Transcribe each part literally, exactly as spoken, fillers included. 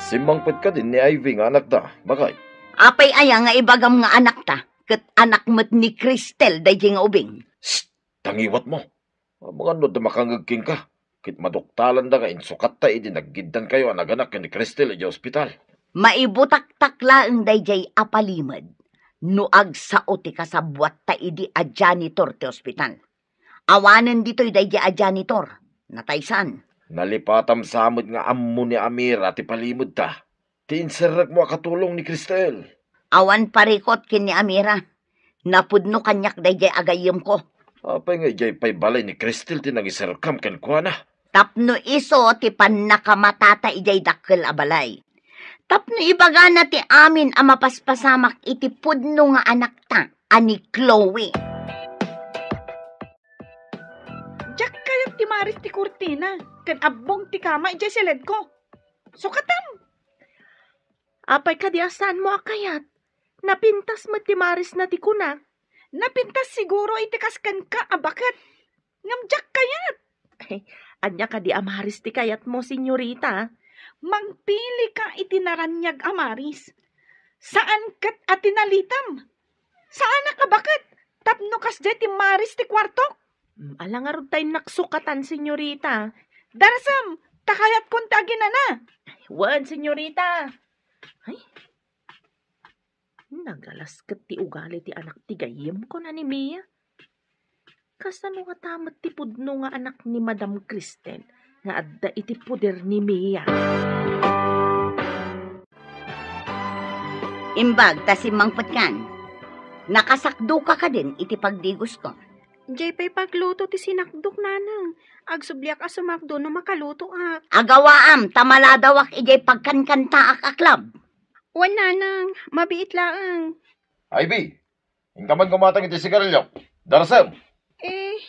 Simmangpet kadin ni Ivy nga anakda, baket? Apay aya nga ibagam nga anakta, ket anak met ni Cristel daydiay nga ubing? Shh! Tangiwatmo. Amangan no adda makangngeg kenka, ket maduktalanda nga insukatta idi naggiddankayo a naganak ken ni Cristel idiay ospital. Maibutaktak laeng daydiay a palimed no agsao ti kasabuatta idi a janitor ti ospital. Awanen ditoy daydiay a janitor. Nataysan. Nalipatam sa met nga ammo ni Amira ti palimedta, ti inserrekmo a katulong ni Cristel. Awan parikut ken ni Amira. Napudno kaniak daydiay a gayyemko. Apay nga idiay pay balay ni Cristel ti nangiserkam kenkuana? Tapno isu ti pannakamatata idiay dakkel a balay. Tapno ibagana ti amin a mapaspasamak iti pudno nga anakta a ni Chloe. Diak kayat ti maris ti kurtina ken abbong ti kama idiay siledko. Sukatam! Apay kadi a saanmo a kayat? Napintas met ti marisna ti kuna. Napintas siguro iti kas kenka a baket. Ngem diak kayat. Ay, ania kadi a maris ti kayatmo, senyorita? Mangpilika iti naraniag a maris. Saan ket a tinalitam. Saanak a baket tapno kasdiay ti maris ti kuartok. Mm, ala ngarud ta innak sukatan, senyorita. Darasem, ta kayatkon ti aginana. Wen, senyorita. Ay, nagalas ket ti ugali ti anak ti gayyemko a ni Mia. Kasano ngata met ti pudno nga anak ni Madam Cristel nga adda iti poder ni Mia? Imbag ta simmangpetkan. Nakasakdoka kadin iti pagdigosko? Diay pay pagluto ti sinakdok, nanang. Agsubliak a sumakdo no makalutoak. Agawaam ta maladawak idiay pagkankantaak a club. Wen, nanang, mabiit laeng. Ivy, inka man gumatang iti sigarilyo. Darasem. Eh,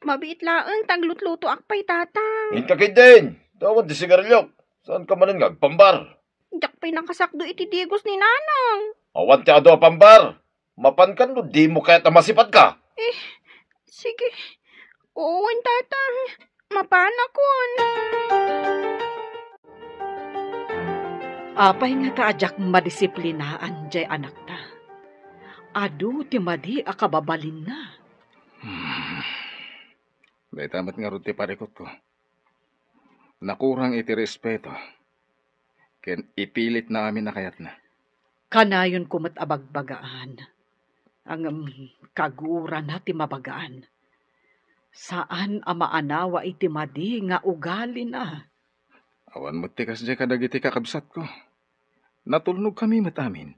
mabiit laeng ta aglutlutoak pay, tatang. Inka ketdin. Awan ti sigarilyo. Saanka manen nga agpambar? Diak pay nakasakdo iti digos ni nanang. Awan ti adu a pambar. Mapankan no dimo kayat a masipadka? Eh, sige. Wen, tatang. Mapanakon. Apay ngata a diak madisiplinaan diay anakta? Adu ti madi a kababalinna. Hmm. Dayta met ngarud ti parikutko. Nakurang iti respeto ken ipilitna amin a kayatna. Kanayonko met a bagbagaan, ngem kagurana ti mabagaan. Saan a maanawa iti madi nga ugalina. Awan met ti kasdiay kadagiti kakabsatko. Natulnogkami met amin.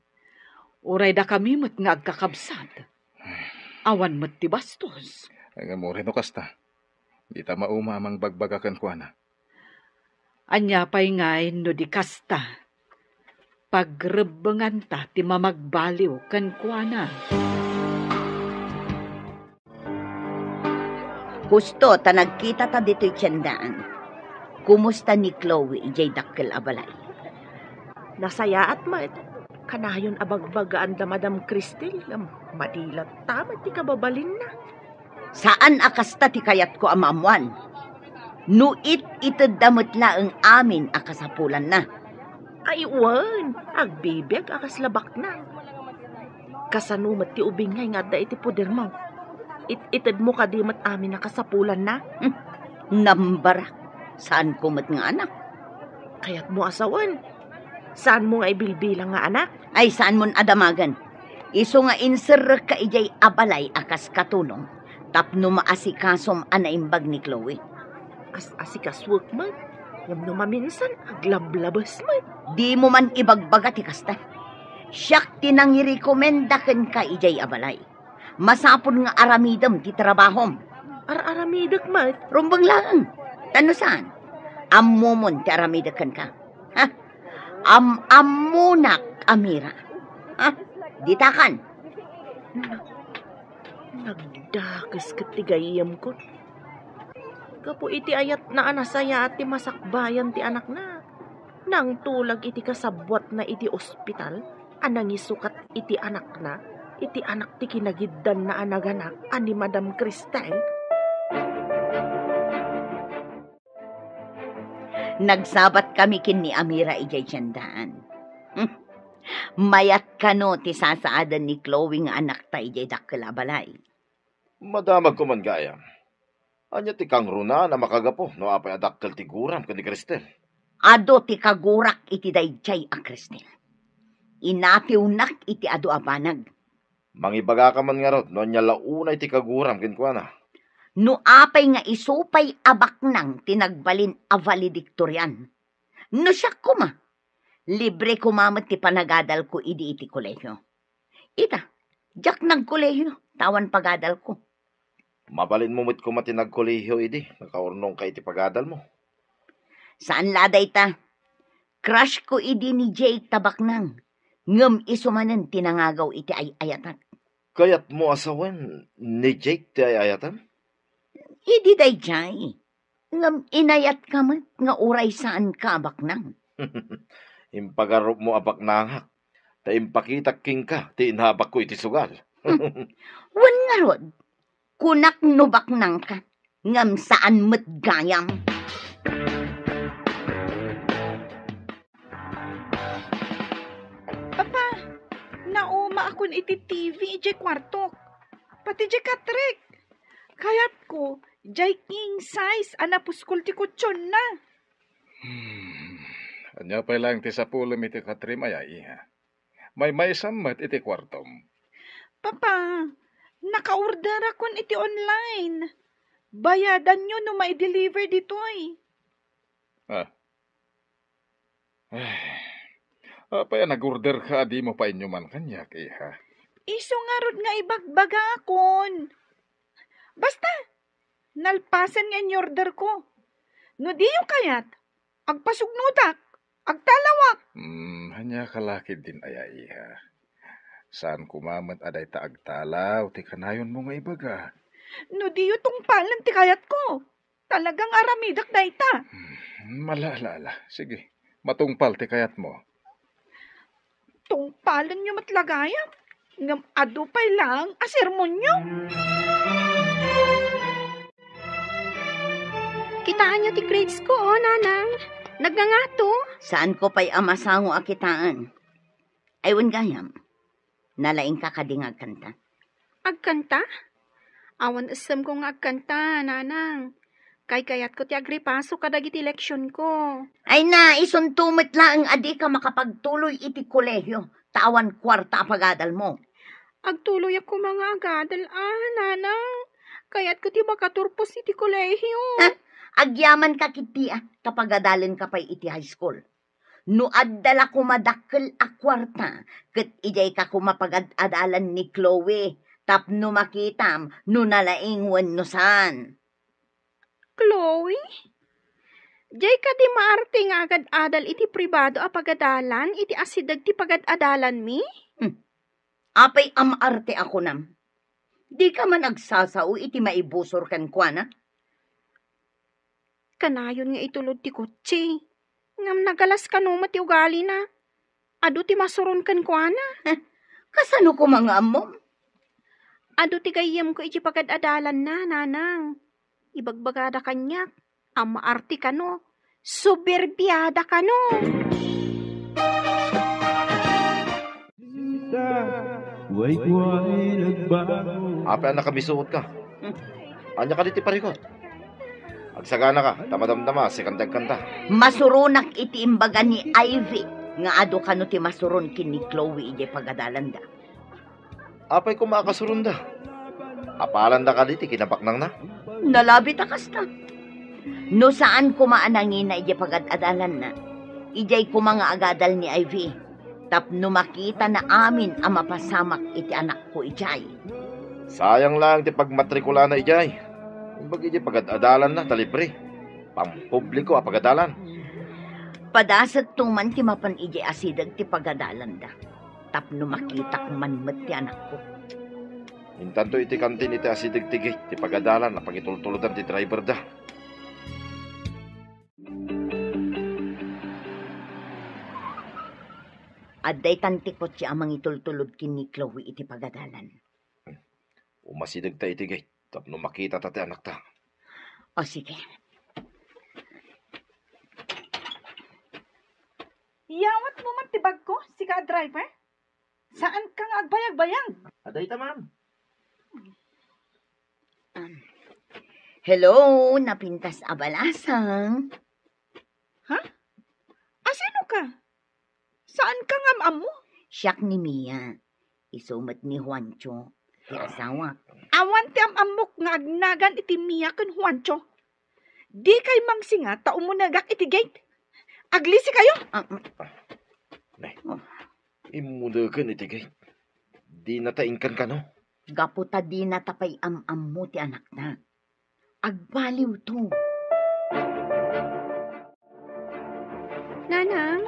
Uray dakami met nga agkakabsat. Awan met ti bastos. Ngem uray no kasta, dita mauma a mangbagbaga kenkuana. Ania pay ngay no di kasta? Pagrebbenganta ti mamagbaliw kenkuana. Husto ta nagkitata ditoy tiendaan. Kumusta ni Chloe idiay dakkel a balay? Nasayaat met. Kanayon a bagbagaan da Madam Cristel, ngem madi latta met ti kababalinna. Saan a kasta ti kayatko a maammoan. No it-itedda met laeng amin a kasapulanna. Ay, wen, agbibiag a kasla baknang. Kasano met ti ubing ngay nga adda iti podermo? It-itedmo kadi met amin a kasapulanna? Hmm, nambarak. Saanko met nga anak. Kayatmo a sawen? Saanmo nga ibilbilang nga anak? Ay, saanmon a damagen. Isu nga inserrekka idiay a balay a kas katulong tapno maasikasom a naimbag ni Chloe. As-asikasuek met, ngem no maminsan, aglablabes met. Dimo man ibagbaga ti kasta. Siak ti nangirekomenda kenka idiay a balay. Masapul nga aramidem ti trabahom. Ar-aramidek met? Rumbeng laeng. Ta no saan, ammomon ti aramidek kenka. Ha? Am-ammonak, Amira. Ha? Ditakan. Nagdakes ket ti gayyemko. Gapu iti ayatna a nasayaat ti masakbayan ti anakna, nangtulag iti kasabuatna iti ospital a nangisukat iti anakna, iti anak ti kinagiddanna a naganak a ni Madam Cristel. Nagsabatkami ken ni Amira idiay tiendaan. Hmm. Mayat kano ti sasaaden ni Chloe nga anakta idiay dakkel a balay. Madamagko man gayam. Ania ti kangrunaan a makagapu no apay a dakkel ti guram ken ni Cristel? Adu ti kagurak iti daydiay a Cristel. Inatiwnak iti adu a banag. Mangibagaka man ngarud no ania la unay ti kaguram kenkuana. No apay nga isu pay a baknang ti nagbalin a valedictorian. No siak koma, libre koma met ti panagadalko idi iti kolehio. Ita, diak nagkolehio, ta awan pagadalko. Mabalinmo met koma ti nagkolehio idi nakaurnongka iti pagadalmo. Saan la dayta. Crush ko idi ni Jake ta baknang. Ngem isu manen ti nangagaw iti ay-ayatak. Kayatmo a sawen ni Jake ti ay-ayatem? Idi daydiay. Ngem inayatka met nga uray saanka a baknang. Impagarupmo a baknangak, ta impakitak kenka ti inabakko iti sugal. Wen ngarud, kunak no baknangka, ngem saan met gayam. Papa, naumaakon iti T V idiay kuartok. Pati diay katrek. Kayatko, diay king size a napuskol ti kutsionna. Hmm. Ania pay laeng ti sapulem iti katrem aya, iha? Maymaysam met iti kuartom. Papa, nakaorderakon iti online. Bayadanyo no mai-deliver ditoy. Ah. Ay. Apay a nag-orderka a dimo painuman kaniak, iha? Isu ngarud nga ibagbagakon. Basta, nalpasen nga in-orderko. No diyo kayat, agpasugnotak, agtalawak. Hmm, ania ka la ketdin aya, iha? Saan koma met a dayta agtalaw ti kanayonmo nga ibaga. No diyo tungpalen ti kayatko, talagang aramidek dayta. Hmm, ala, ala, ala. Sige, matungpal ti kayatmo. Tungpalenyo met la gayam, ngem adu pay laeng a sermonyo. Kitaenyo ti grades ko, oh, nanang. Nagngangato. Saanko pay a masango a kitaen. Ay, wen gayam. Nalaingka kadi nga agkanta? Agkanta? Awan essemko nga agkanta, nanang. Kaykayatko ti agripaso kadagiti leksionko. Ay na, isunto met laeng a dika makapagtuloy iti kolehio, ta awan kuarta a pagadalmo. Agtuloyak koma nga agadal, a, nanang. Kayatko ti makaturpos iti kolehio. Ha? Agyamanka ketdi, a, ta pagadalenka pay iti high school. No adda la koma dakkel a kuarta, ket idiayka koma pagad-adalan ni Chloe tapno makitam no nalaing wenno saan. Chloe? Diay kadi maarte nga agad-adal iti pribado a pagadalan iti asideg ti pagad-adalanmi? Hmm. Apay a maarte a kunam? Dika man agsasao iti maibusor kenkuana? Kanayon nga itulod ti kotse. Ngem nagalas kano met ti ugalina. Adu ti masuron kenkuana. Heh, kasano koma nga ammom? Adu ti gayyemko iti pagad-adalanna, nanang. Ibagbagada kaniak a maarte kano, soberbiada kano. Apay a nakamisuotka? Ania kadi ti parigat? Agsaganaka, ta madamdama, sika ti agkanta. Masuronak iti imbaga ni Ivy nga adu kano ti masuron ken ni Chloe idiay pagadalanda. Apay koma a kasuronda? Apalanda kadi ti kinabaknangna? Nalabit a kasta. No saan koma a nangina idiay pagad-adalanna, idiay koma nga agadal ni Ivy. Tapno makitana amin a mapasamak iti anakko idiay. Sayang laeng ti pagmatrikulana idiay. Imbag idiay pagad-adalanna ta libre. Pampubliko a pagadalan. Padasekto man ti mapan idiay asideg ti pagadalanda. Tapno makitak man met ti anakko. Intanto iti kantin iti asideg ti gate ti pagadalan a pangitultulodan ti driverda. Adda itan ti kotse a mangitultulod ken ni Chloe iti pagadalan. Umasidegta iti gate tapno makitata ti anakta. O, sige. Iyawatmo met ti bagko, sika a driver? Saanka nga agbayagbayag. Adayta, ma'am. Um, hello, napintas a balasang. Ha? Asino ka? Saanka nga am-ammo? Siak ni Mia. Isu met ni Juancho, ti asawak. Awan ti am-ammok nga agnagan iti Mia ken Juancho. Dikay mangsinga ta umunegak iti gate. Aglisikayo! Ah, mm. Ne, oh. Immunegen iti gate. Dina ta inkan kano? Gapu ta dina ta pay am-ammo ti anakta. Agbaliwto. Nanang,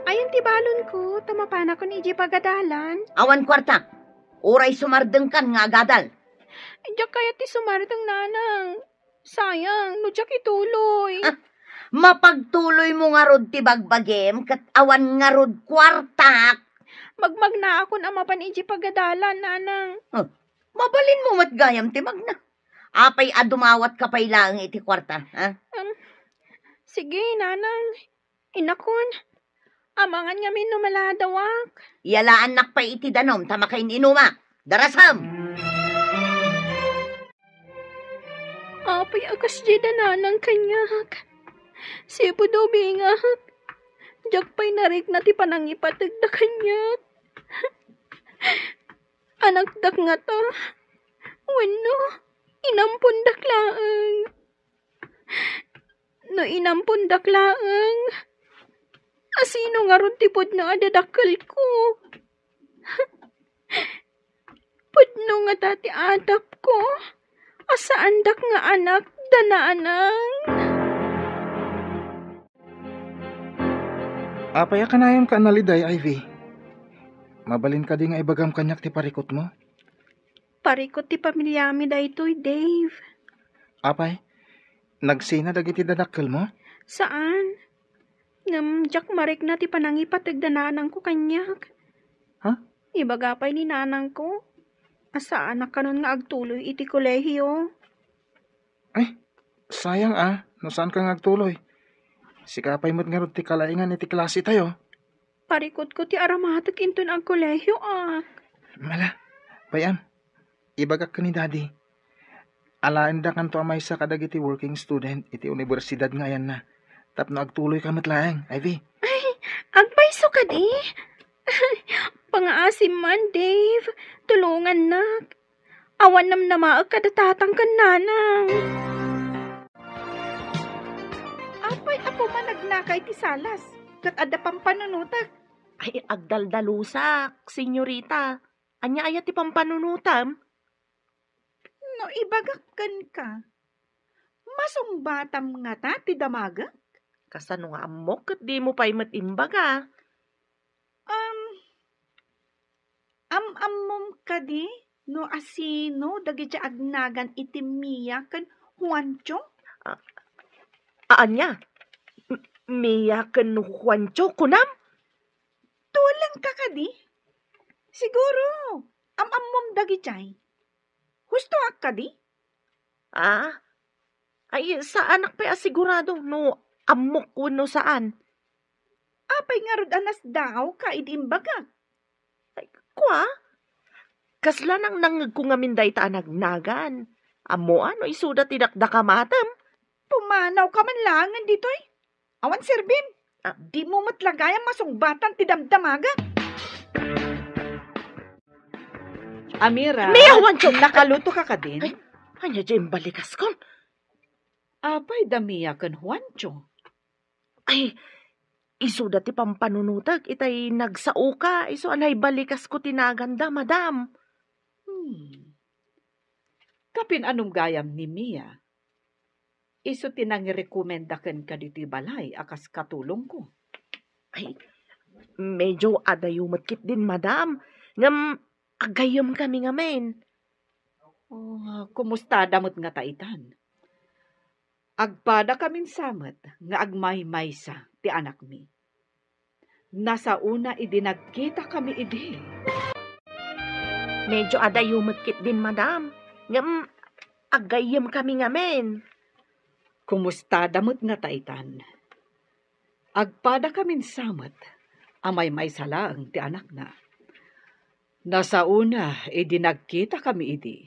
ayan ti balonko, ta mapanakon idiay pagadalan. Awan kuarta. Uray sumardengkan nga agadal. Diak kayat ti sumardeng, Nanang. Sayang, no diak ituloy. Ah, mapagtuloymo ngarud ti bagbagim ket awan ngarud kuartak. Magmagnaakon a mapan idiay pagadalan, Nanang. Ah, mabalinmo met gayam ti magna. Apay a dumawatka pay laeng iti kuarta, ha? Um, sige, Nanang. Inakon, amangan ngamin no maladawak. Iyalaannak pay iti danum ta makain-inumak. Darasam! Apay a kasdiay da Nanang kaniak? Sipud ubingak, diak pay narikna ti panangipategda kaniak. Anakdak ngata? Wenno, inampondak laeng? No inampondak laeng, asino ngarud ti pudno a dadakkelko? Pudno ngata ti atapko a saandak nga anak da Nanang? Apay a kanayonka a naliday, Ivy? Mabalin kadi nga ibagam kaniak ti parikutmo? Parikut ti pamiliami daytoy, Dave. Apay, nagsina dagiti dadakkelmo? Saan. Ngem diak marikna ti panangipateg da nanangko kaniak. Ha? Ibaga pay ni nanangko a saanak kanon nga agtuloy iti kolehio. Ay, sayang a, no saanka nga agtuloy. Sika pay met ngarud ti kalaingan iti klasetayo. Parikutko ti aramatek inton agkolehiak. Mala, bay-am, ibagak ken ni Daddy. Alaendakanto a maysa kadagiti working student iti universidad nga ayanna tapno agtuloyka met laeng, Ivy. Ay, agpayso kadi? Pangaasim man, Dave. Tulongannak. Awan namnamaek kada tatang ken nanang. Apay a pumanagnaka iti salas, ket adda pampanunotek? Ay, agdaldalusak, senyorita. Ania aya ti pampanunotam? No ibagak kenka, masungbatam ngata ti damagek? Kasano nga ammok ket dimo pay met imbaga? Um, am-ammom kadi no asino dagiti agnagan iti Mia ken Juancho? A-, ania? M-, Mia ken Juancho, kunam? Tulengka kadi? Siguro, am-ammom dagiti. Hustoak kadi? Ah? Ay, saanak pay a sigurado no ammok wenno saan. Apay ngarud a nasdaawka idi imbagak? Ay, kua? Kasla nangnangngegko ngamin dayta a nagnagan. Ammoa no isuda ti dakdakamatem? Pumanawka man laengen ditoy. Awan serbim. Ah. Dimo met la gayam masungbatan ti damdamagek. Amira, Mia, Juancho! Nakaluto ka kadin? Ay, ania diay imbalikaskon? Apay da Mia ken Juancho? Ay, isuda ti pampanunotek itay nagsaoka, isu a naibalikasko ti naganda, madam. Hmm. Kapin-anom gayam ni Mia? Isu ti nangirekomenda kenka ditoy balay a kas katulongko. Ay, medyo adayo met ketdin, madam. Ngem agayyemkami ngamin. Oh, kumustadam met ngata itan? Agpadakamin sa met nga agmaymaysa ti anakmi. Nasaona idi nagkitakami idi. Medyo adayo met ketdin, madam. Ngem agayyemkami ngamin. Kumustada met ngata itan? Agpadakamin sa met a maymaysa laeng ti anakna. Nasaona idi nagkitakami idi.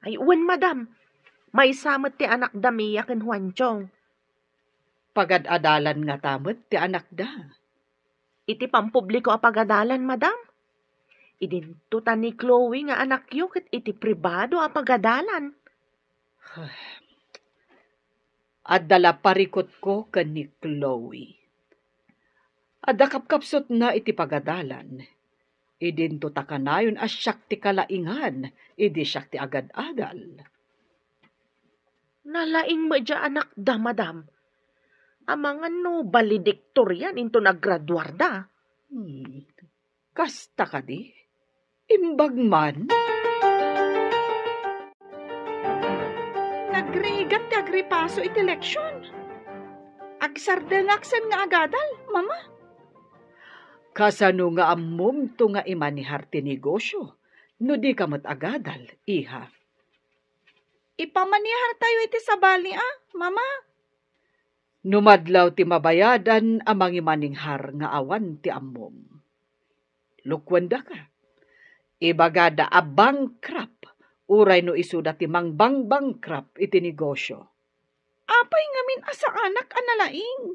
Ay, wen, madam. Maysa met ti anakda Mia ken Juancho. Pagad-adalan ngata met ti anakda. Iti pampubliko a pagadalan, madam? Idinto ta ni Chloe nga anakyo ket iti pribado a pagadalan. Adda la parikutko ken ni Chloe. Adda kapkapsutna iti pagadalan. Idinto ta kanayon a siak ti kalaingan idi siak ti agad-adal. Nalaing met diay anakda, madam. Amangan no valedictorian inton aggraduarda. Hmm. Kasta kadi? Imbag man? Nagrigat ti agripaso iti leksion. Agsardengaksen nga agadal, Mama. Kasano nga ammomto nga imanihar ti negosio no dika met agadal, iha? Ipamanihar tayo iti sabali, a, Mama. No madlaw ti mabayadan a mangimanihar nga awan ti ammom. Lukuendaka. Ibagada a bankrupt, uray no isuda ti mangbang-bankrupt iti negosio. Apay ngamin a saanak a nalaing?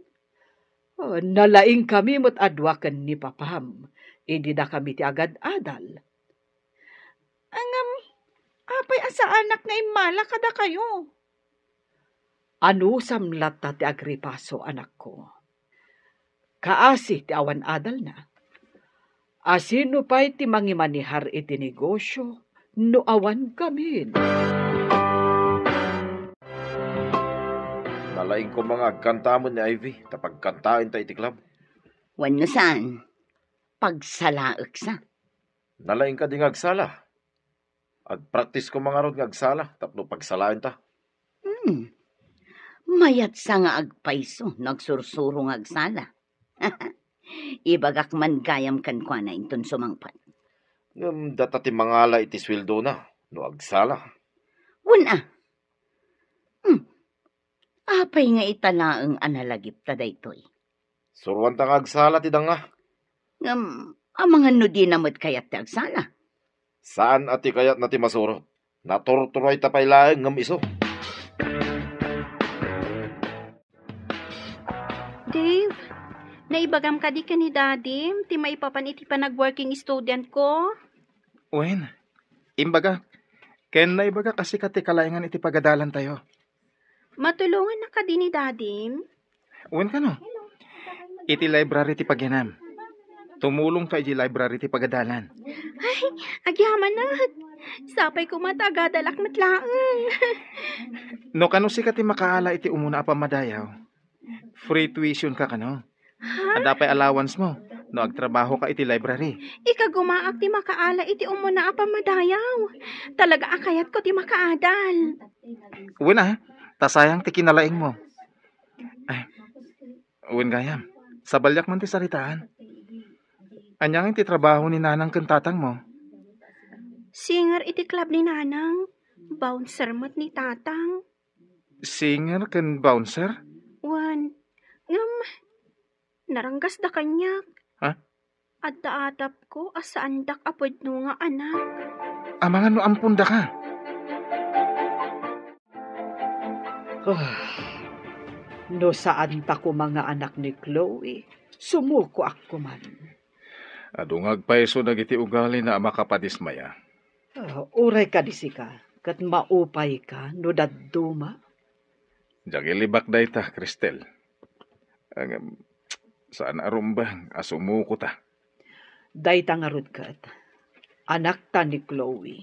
Oh, nalaing kami met a dua ken ni papam, idi dakami ti agad-adal. Ngem, apay a saanak nga immala kadakayo? Anusam latta ti agripaso, anakko. Kaasi ti awan adalna. A sino pay ti mangimanihar iti negosio no awan kamin? Nalaing koma nga agkanta met ni Ivy ta pagkantaenta iti club. Wenno saan, pagsalaeksa. Nalaing kadi nga agsala? Agpraktis koma ngarud nga agsala tapno pagsalaenta. Hmm. Mayatsa nga agpayso no agsursuro nga agsala. Ibagak man gayam kenkuana inton sumangpet. Ngem data ti mangala iti sueldona no agsala. Wen a. Hmm. Apay nga ita laeng a nalagipta daytoy? Suroanta nga agsala ti danga. Ngem, amangan no dina met kayat ti agsala? Saan a ti kayatna ti masurot. Naturturoyta pay laeng ngem isu. Dave, naibagam kadi ken ni Dadim ti maipapan iti panag-working student ko? Wen, imbagak. Ken naibagak a sika ti kalaingan iti pagadalantayo. Matulongannak kadi ni Dadim? Wen kano. Iti library ti pagianam. Tumulongka iti library ti pagadalan. Ay, agyamanak. Sapay koma ta agadalak met laeng. No kano sika ti makaala iti umuna a pammadayaw, free tuition ka kano? Ha? Adda pay allowance mo no agtrabaho ka iti library. Ikagumaak ti makaala iti umuna a pammadayaw. Talaga a kayatko ti makaadal. Wen a, ta sayang ti kinalaing mo. Ay, wen gayam, sabaliak man ti saritaan. Ania ngay ti trabaho ni nanang ken tatang mo? Singer iti club ni nanang. Bouncer met ni tatang. Singer ken bouncer? Wen, ngem, naranggasda kaniak. Ha? Adda atapko a saandak a pudno nga anak. Amangan no ampondaka. Ah, no saanta koma nga anak ni Chloe, sumukoak koman. Adu nga agpayso dagiti ugalina a makapadismaya. Ah, uray kadi sika, ket maupayka no dadduma. Diak ilibak dayta, Cristel. Ngem, saan a rumbeng a sumukota. Dayta ngarud ket, anakta ni Chloe.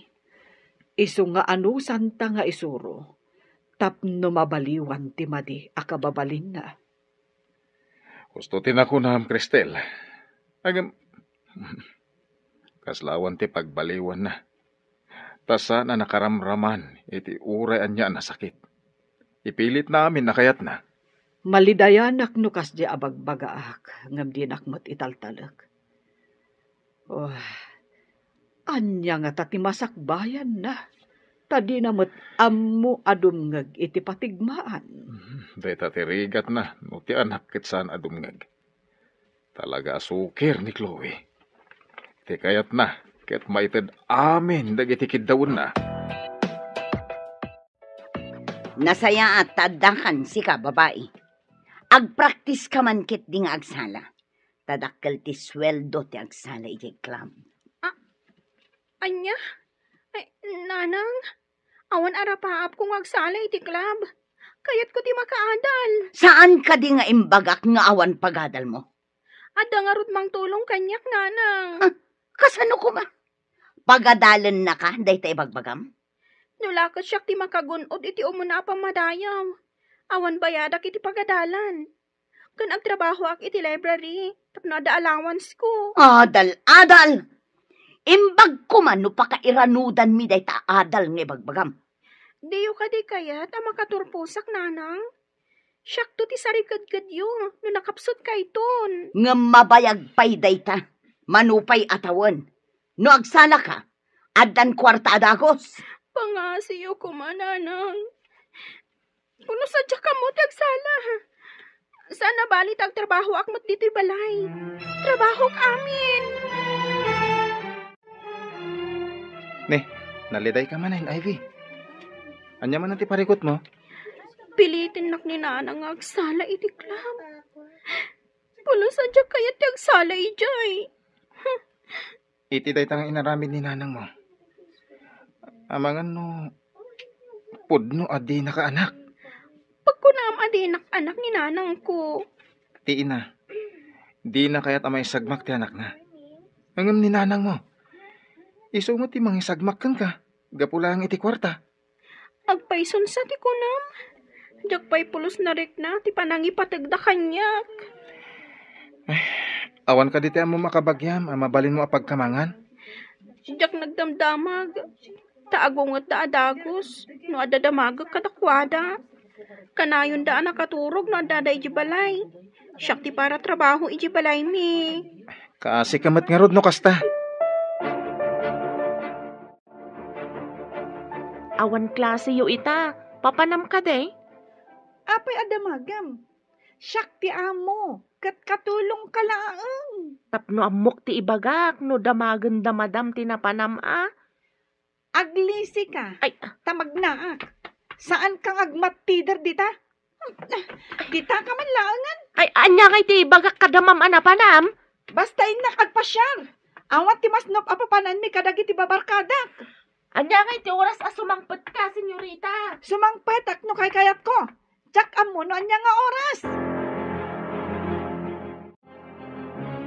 Isu nga anusanta nga isuro, tapno mabaliwan ti madi a kababalinna. Husto ti nakunam, Cristel. Ngem, kasla awan ti pagbaliwanna. Ta saan a nakaramraman iti uray ania a nasakit. Ipilitna amin a kayatna. Malidayanak no kasdiay a bagbagaak, ngem dinak met italtalek. Oh, ania ngata ti masakbayanna? Ta dina met ammo a dumngeg iti patigmaan. Hmm, dayta ti rigatna no ti anak ket saan a dumngeg. Talaga a sukir ni Chloe. Ti kayatna ket maited amin dagiti kiddawenna. Nasayaat ta addakan sika, babai. Agpraktiska man ketdi nga agsala. Ta dakkel ti sueldo ti agsala idiay club. Ah, ania? Ay, nanang, awan arapaapko nga agsala iti club. Kayatko ti makaadal. Saan kadi nga imbagak nga awan pagadalmo? Adda ngarud mangtulong kaniak, nanang. Ah, kasano koma? Pagadalennaka dayta ibagbagam? No la ket siak ti makagun-od iti umuna a pammadayaw, awan bayadak iti pagadalan. Ken agtrabahoak iti library tapno adda allowance ko. Adal, adal! Imbag koma no pakairanudanmi dayta a adal nga ibagbagam. Diyo kadi kayat a makaturposak, nanang? Siakto ti sarikedkedyo no nakapsutkayton. Ngem mabayag pay dayta. Mano pay a tawen. No agsalaka, addan kuarta a dagus. Pangngasiyo koma, nanang. Kuno sadiak ammo ti agsala. Saan a bali ta agtrabahoak met ditoy balay. Trabahok amin. Ne, nalidayka manen, Ivy. Ania manen ti parikutmo? Pilitennak ni nanang nga agsala iti club. Kuno sadiak kayat ti agsala idiay. Iti dayta nga inaramid ni nanangmo. Amangan no pudno a dinaka anak. Pagkunam a dinak anak ni nanangko. Ti ina, dina kayat a maisagmak ti anakna. Ngem ni nanangmo, isu met ti mangisagmak kenka, gapu laeng iti kuarta. Agpayson sa ti kunam. Diak pay pulos narikna ti panangipategda kaniak. Ay, awan kadi ti ammom a kabagiam a mabalinmo a pagkamangan? Diak nagdamdamag. Ta agungetda a dagus no adda damagek kadakuada. Kanayonda a nakaturog no addada idiay balay. Siak ti para trabaho idiay balaymi. Kaasika met ngarud no kasta. Awan klaseyo ita. Papanam kadi? Apay a damagam? Siak ti amo, ket katulongka laeng. Tapno ammok ti ibagak no damagenda madam ti napanam a. Aglisika. Ay. Ta magnaak. Saanka nga agmattider dita? Dita ka man laengen. Ay, ania ngay ti ibagak kada mam a napanam? Basta innak agpasiar. Awan ti masnop a papananmi kadagiti babarkadak. Ania ngay ti oras a sumangpetka, senyorita? Sumangpetak no kaykayatko. Diak ammo no ania nga oras.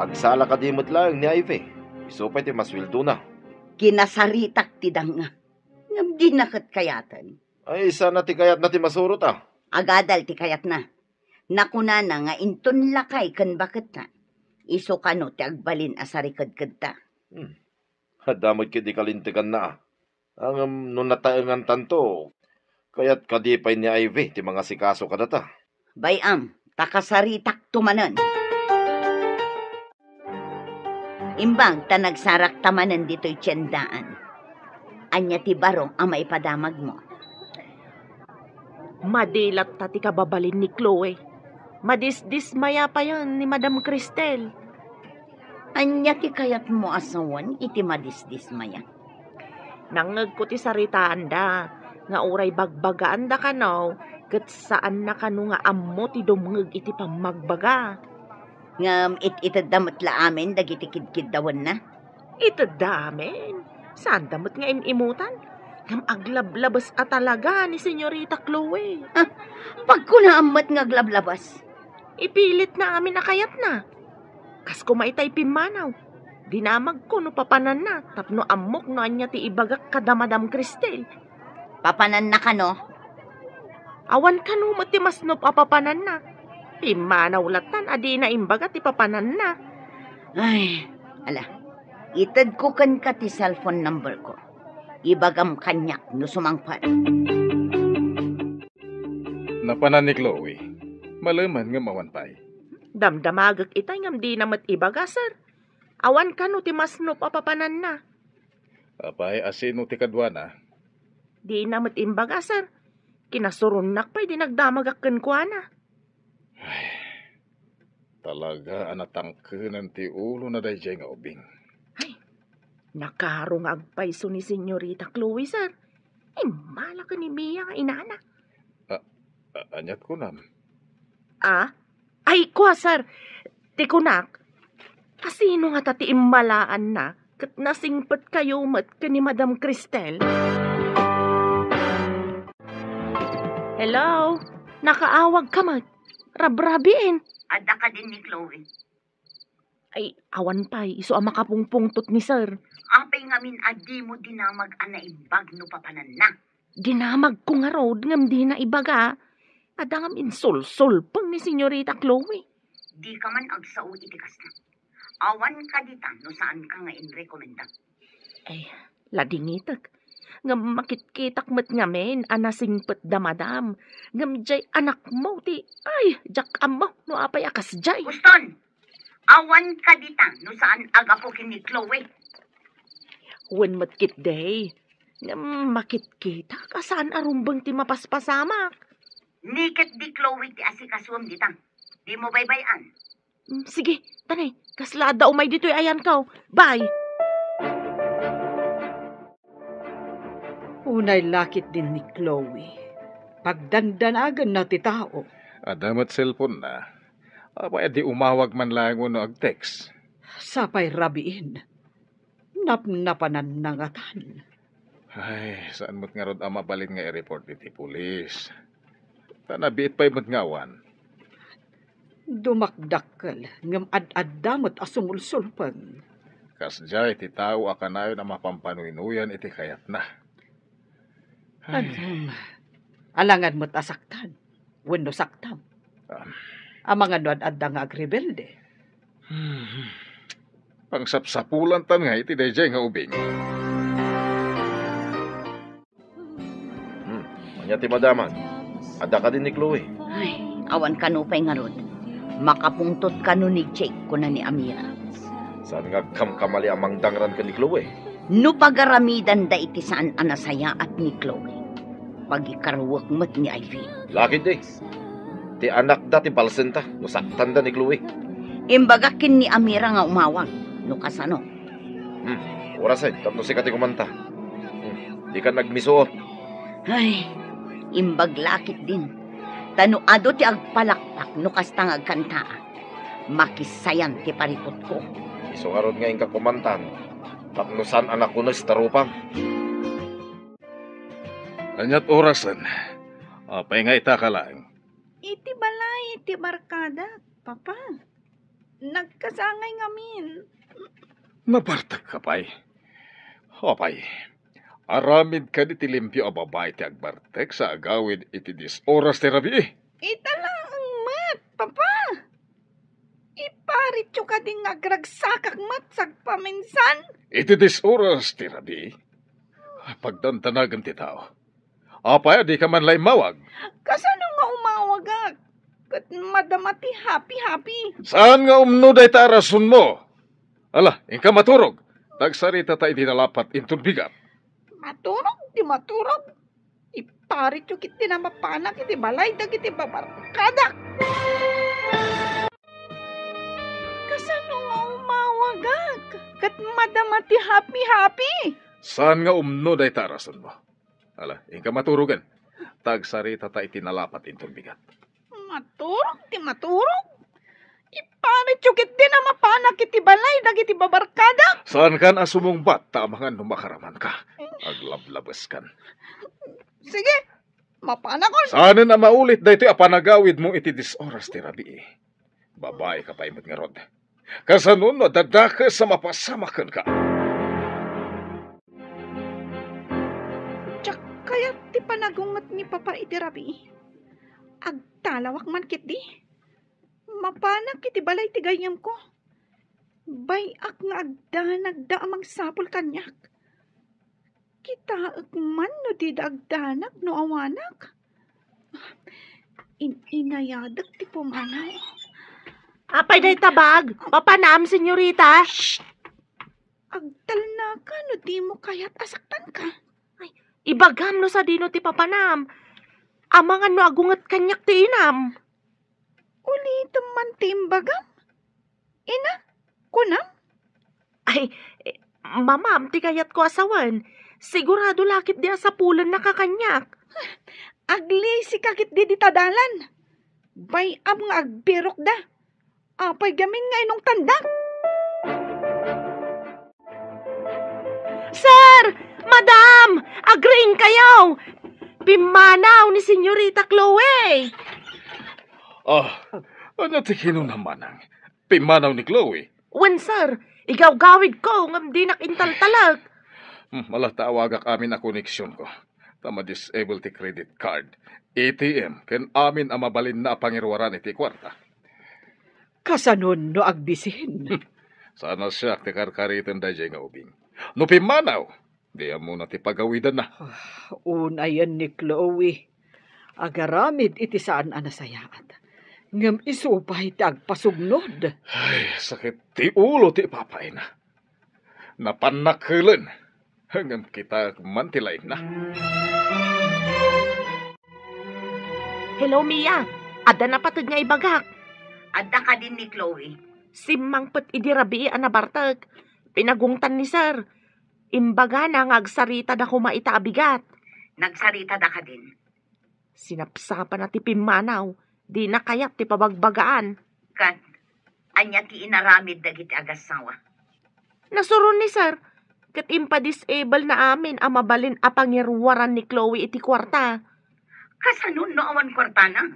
Agsala kadi met laeng ni Ivy. Isu pay ti masueldona. Kinasaritak ti danga. Ngem dina ket kayaten. Ay, sana ti kayatna ti masurot, a. Agadal ti kayatna. Nakunana nga inton lakay ken baketna. Isu kano ti agbalin a sarikedkedta. Hmm. Adda met ketdi kalinteganna, a. Ngem no nataengantanto, kayat kadi pay ni Ivy ti mangasikaso kadata? Bay-am, ta kasaritakto manen. Imbag ta nagsarakta manen ditoy tiendaan. Ania ti baro a maipadamagmo? Madi latta ti kababalin ni Chloe. Madisdismaya payen ni Madam Cristel. Ania ti kayatmo a sawen iti madisdismaya? Nangngegko ti saritaanda nga uray bagbagaanda kano ket saanna kano nga ammo ti dumngeg iti pammagbaga. Ngem it-itedda met la amin dagiti kidkiddawenna? Itedda amin. Saanda met nga im-imutan. Ngem aglablabes a talaga ni Senyorita Chloe. Ah, pagkunaam met nga aglablabes. Ipilitna amin a kayatna. Kas koma itay pimmanaw. Dinamagko no papananna tapno ammok no ania ti ibagak kada Madam Cristel. Papananna kano? Awan kano met ti masnop a papananna. Pimmanaw lattan a dina imbaga ti papananna. Ay, ala, itedko kenka ti cellphone number ko. Ibagam kaniak no sumangpet. Napanan ni Chloe. Malemen ngem awan pay. Damdamagek itay ngem dina met ibaga, sir. Awan kano ti masnop a papananna. Apay, a sino ti kaduana? Dina met imbaga, sir. Kinasuronnak pay idi nagdamagak kenkuana. Ay, talaga a natangkenan ti ulona daydiay nga ubing. Ay, nakaro nga agpayso ni Senyorita Chloe, sir. Immala ken ni Mia nga inana. A-, a-, aniat kunam? Ah? Ay, kua, sir. Ti kunak, asino ngata ti immalaanna ket nasingpetkayo met ken ni Madam Cristel? Hello? Nakaawagka met. Rabrabiin. Adda kadin ni Chloe? Ay, awan pay, isu a makapungpungtot ni sir. Apay ngamin a dimo dinamag a naimbag no papananna? Dinamagko ngarud ngem dina ibaga. Adda ngem insulsulpeng ni Senyorita Chloe. Dika man agsao iti kasta. Awan kadita no saanka nga inrekomenda. Ay, ladingitek. Ngem makitkitak met ngamin a nasingpetda, madam. Ngem jay anakmo ti, ay, diak ammo no apay a kasjay. Uston! Awan kadita no saan a gapu ken ni Chloe. Wen met ketdi. Ngem makitkitak a saan a rumbeng ti mapaspasamak. Ni ketdi Chloe ti asikasuem dita. Dimo baybay-an. Mm, sige, tani, kasla adda umay ditoy ayanko. Bye! Unay la ketdin ni Chloe. Pagdandanaganna ti tao. Adda met cellphone-na. Apay a di umawag man laeng wenno ag-text? Sapay rabiin. Napnapananna ngatan. Ay, saan met ngarud a mabalin nga i-report iti pulis? Ta nabiit pay met nga awan. Dumakdakkel, ngem ad-adda met a sumulsulpeng. Kasdiay ti tao a kanayon a mapampanunuyan iti kayatna. Ay. Alangan met a saktan wenno saktam. Ah. Amangan no ad-adda nga agrebelde. Hmm. Pangsapsapulantan nga iti daydiay nga ubing. Hmm, ania ti madamag? Adda kadin ni Chloe? Ay, awan kano pay ngarud. Makapungtot kano ni Jake, kuna ni Amira. Saan nga agkamkamali a mangdangran ken ni Chloe? No pagaramidanda iti saan a nasayaat ni Chloe, pagikaruek met ni Ivy. Lakid, eh. Ti anakda ti balsenta no saktanda ni Chloe. Imbagak ken ni Amira nga umawag no kasano. Hmm, orasen, tapno sika ti kumanta. Hmm, dika nagmisuot. Ay, imbag la ketdin. Ta no adu ti agpalakpak no kasta nga agkantaak, makisayan ti parikutko. Isu ngarud nga inka kumantan, tapno saan a nakunes ta rupam. Aniat orasen? Apay nga itaka laeng? Iti balay ti barkadak, Papa. Nagkasangay ngamin. Nabartekka pay? Apay, aramid kadi ti limpio a babai ti agbartek sa agawid iti dies oras ti rabii? Ita laeng met, Papa. Iparityo kadi nga agragsakak met sagpaminsan? Iti dies oras ti rabii? Pagdandanagan ti tao. Apay a dika man la immawag? Kasano nga umawagak? Ket madama ti happy-happy. Saan nga umno dayta a rasonmo? Ala, inka maturog. Ta agsaritata iti nalapat inton bigat. Maturog ti maturog. Iparityo ketdin a mapanak iti balay dagiti babarkadak. Kasano nga umawagak? Ket madama ti happy-happy. Saan nga umno dayta a rasonmo? Ala, inka maturogen. Ta agsaritata iti nalapat inton bigat. Maturog ti maturog. Iparityo ketdin a mapanak iti balay dagiti babarkadak. Saankan a sumungbat ta amangan no makaramanka. Aglablabeskan. Sige, mapanakon. Saanen a maulit daytoy a panagawidmo iti dies oras ti rabii. Babaika pay met ngarud. Kasano no adda dakes a mapasamak kenka? Diak kayat ti panagunget ni Papa iti rabii. Agtalawak man ketdi. Mapanak iti balay ti gayyemko. Bay-ak nga agdanagda a mangsapul kaniak. Kitaek man no dida agdanag no awanak. In-inayadek ti pumanaw. Apay dayta bag? Papanam, senyorita? Shh! Agtalnaka no dimo kayat a saktanka. Ay, Ibagam no sadino ti papanam. Amangan no agunget kaniak ti inam. Ulitem man ti imbagam. Ina, kunam? Ay, eh, mamam ti kayatko a sawen. Sigurado la ketdi a sapulennaka kaniak. Aglisika ketdi dita dalan. Bay-am nga agbirokda. Apay gamin nga inungtandak? Sir! Madam! Agriingkayo! Pimmanaw ni Senyorita Chloe! Ah, ania ti kinuna, manang? Pimmanaw ni Chloe? Wen, sir. Igawgawidko ngem dinak intaltalek. Hmm, ala ta awagak amin a koneksionko. Ta ma-disable ti credit card, A T M, ken amin a mabalinna a pangiruaran iti kuarta. Kasanon no agbisin? Saan a siak ti karkariten daydiay nga ubing. No pimmanaw, di ammona ti pagawidanna. Ah, unayen ni Chloe. Agaramid iti saan a nasayaat. Ngem isu pay ti agpasugnod. Ay, sakit ti ulo ti ipapaina. Napannak helen. Ngem kita man ti laingna. Hello, Mia. Adda napateg nga ibagak. Adda kadin ni Chloe. Simmangpet idi rabii a nabartek. Pinagungtan ni Sir. Imbagana nga agsaritada koma ita a bigat. Nagsaritada kadin. Sinapsapana ti pimmanaw. Dina kayat ti pabagbagaan. Ket, ania ti inaramid dagiti agassawa? Nasuron ni Sir, ket impa-disable na amin a mabalin a pangiruaran ni Chloe iti kuarta. Kasano no awan kuartana?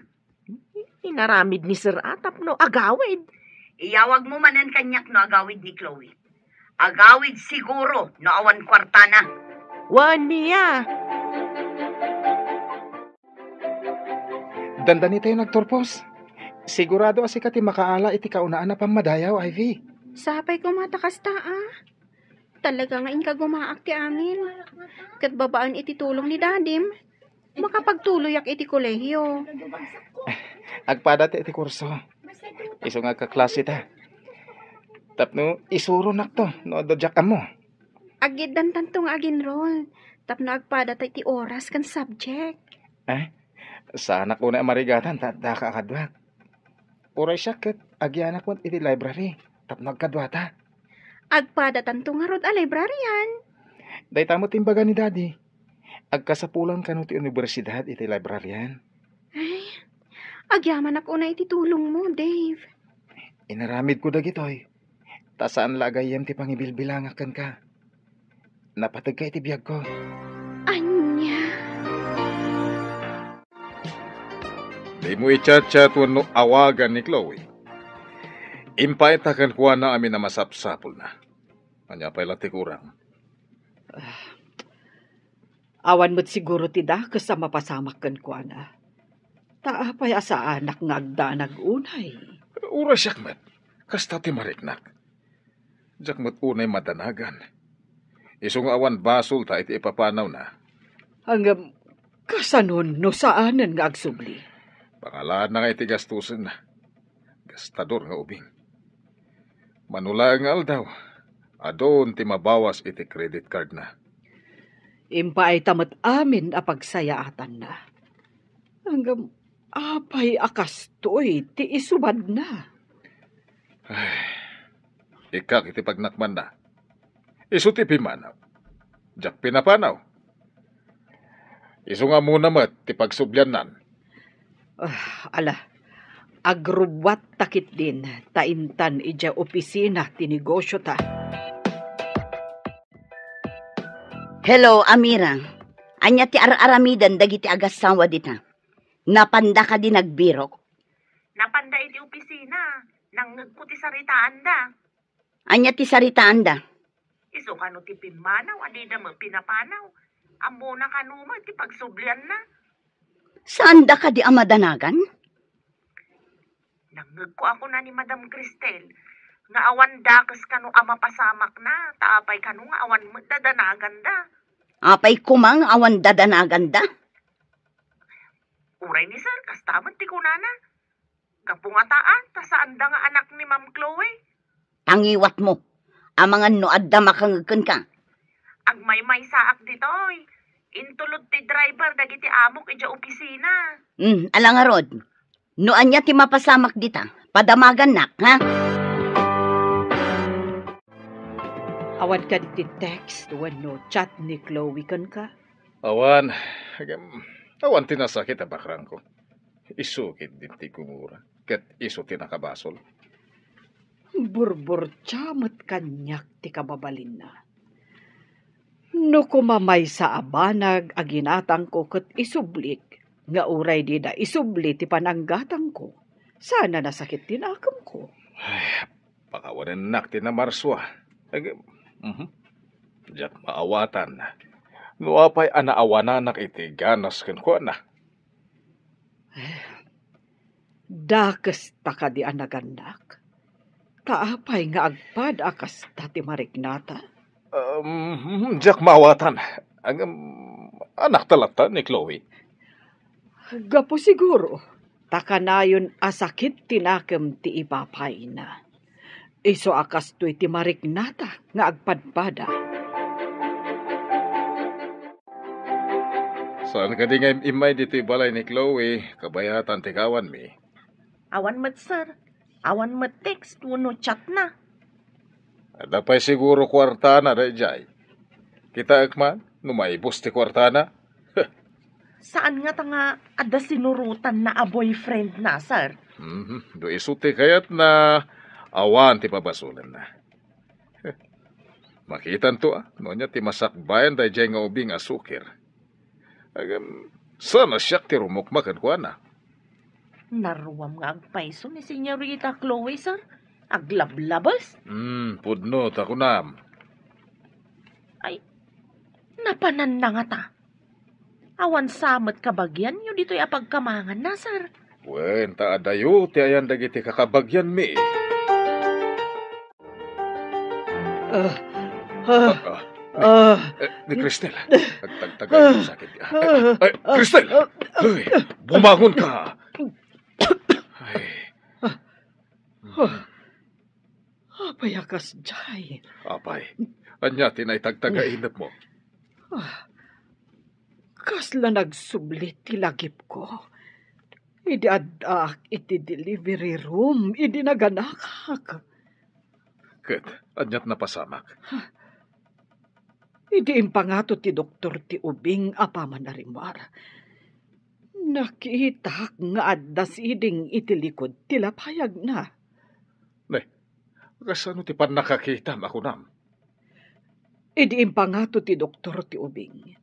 Inaramid ni Sir a tapno agawid. Iyawagmo manen kaniak no agawid ni Chloe. Agawid siguro no awan kuartana. Wen, Mia. Dandanitayo nagturpos. Sigurado a sika ti makaala iti kaunaan a pammadayaw, Ivy. Sapay koma ta kasta, a. Talaga nga inkagumaak ti amin. Ket babaen iti tulong ni Dadim, makapagtuloyak iti kolehiyo. Agpada ti iti kurso. Isu nga agkaklase ta. Tapno isuronakto no adda diak ammo. Aggiddantanto nga ag-enroll tapno agpada ta iti oras ken subject. Eh, saanak unay a marigatan ta addaka a kaduak. Uray siak ket agyanak met iti library tapno agkaduata. Agpadatanto ngarud a librarian. Dayta met imbaga ni Daddy. Agkasapulan kano ti universidad iti librarian. Ay, agyamanak unay iti tulongmo, Dave. Inaramidko dagitoy. Ta saan la a gayyem ti pangibilbilangak kenka. Napategka iti biagko. Ania? Dimo i-chat-chat wenno awagan ni Chloe. Impaayta kenkuana amin a masapsapulna. Ania pay la ti kurang? Ah, awan met siguro ti dakes a mapasamak kenkuana. Ta apay a saanak nga agdanag unay? Uray siak met, kasta ti mariknak. Diak met unay madanagan. Isu nga awan basolta iti ipapanawna. Ngem, kasanon no saanen nga agsubli? Pangalaanna nga iti gastosenna. Gastador nga ubing. Mano laeng nga aldaw, adun ti mabawas iti credit cardna. Impaayta met amin a pagsayaatanna. Ngem, apay a kastoy ti isubadna? Ay, ikkak iti pagnakmanna. Isu ti pimmanaw. Diak pinapanaw. Isu nga ammona met ti pagsubliannan. Ah, ala, agrubbuatta ketdin ta intan idiay opisina ti negosiota. Hello, Amira. Ania ti ar-aramiden dagiti agassawa dita? Napanda kadi nagbirok? Napanda iti opisina. Nangngegko ti saritaanda. Ania ti saritaanda? Isu kano ti pimmanaw a dida met pinapanaw. Ammona kano met ti pagsublianna. Saanda kadi a madanagan? Nangngegko a kuna ni Madam Cristel nga awan dakes kano a mapasamakna, ta apay kano nga awan met dadanaganda. Apay koma nga awan dadanaganda? Uray ni Sir, kasta met ti kunana. Gapu ngata, ta saanda nga anak ni Ma'am Chloe. Pangiwatmo. Amangan no adda makangeg kenka. Agmaymaysaak ditoy. Intulod ti driver dagiti amok idiay opisina. Hmm, ala ngarud. No ania ti mapasamak dita, padamagannak, ha? Awan kadi ti text wenno chat ni Chloe kenka? Awan. Agem, awan ti nasakit a bakrangko. Isu ketdi ti gungura, ket isu ti nakabasol. Burburtia met kaniak ti kababalinna. No koma maysa a banag a ginatangko ket isublik, nga uray dida isubli ti pananggatangko, saan a nasakit ti nakemko. Ay, pakawanennak ti namarsua. Ag-, mhm. Diak maawatan. No apay a naawananak iti ganas kenkuana. Eh, dakes ta kadi a nagannak? Ta apay nga agpada a kasta ti mariknata? Um, diak maawatan. Agem, anakta latta ni Chloe. Gapu siguro, ta kanayon a sakit ti nakem ti ipapayna. Isu a kastoy ti mariknata nga agpadpada. Saan kadi nga im-immay ditoy balay ni Chloe, kabayatan ti gawanmi? Awan met, sir. Awan met text wenno chat na. Adda pay siguro kuartana daydiay. Kitaek man no maibus ti kuartana. Saan ngata nga adda sinurotanna a boyfriend na, sir? Mhm. No isu ti kayatna, awan ti pabasolenna. Makitanto, a, no ania ti masakbayan daydiay nga ubing a sukir. Agem, saan a siak ti rumukma kenkuana? Naruam nga agpayso ni Señorita Chloe, sir. Aglablabes. Hmm, pudno ta kunam. Ay, napananna ngata. Awan sa met kabagianyo ditoy a pagkamanganna, sir. Wen, ta adayo ti ayan dagiti kakabagianmi. Ah, ah, Ah, ah, eh, ni Cristel. Agtagtagay yung sakit. Ah, eh, Cristel! Ay, bumangon ka! Ay. Ah, apay a kasdiay? Apay, ania ti naitagtagainepmo? Ah, kasla nagsubli ti lagipko idi addaak iti delivery room idi naganakak. Ket aniat napasamak? Idi impangato ti doktor ti ubing a paman a rimmuar, nakitak nga adda siding iti likod ti lapayagna. Ne, kasano ti pannakakitam a kunam? Idi impangato ti doktor ti ubing,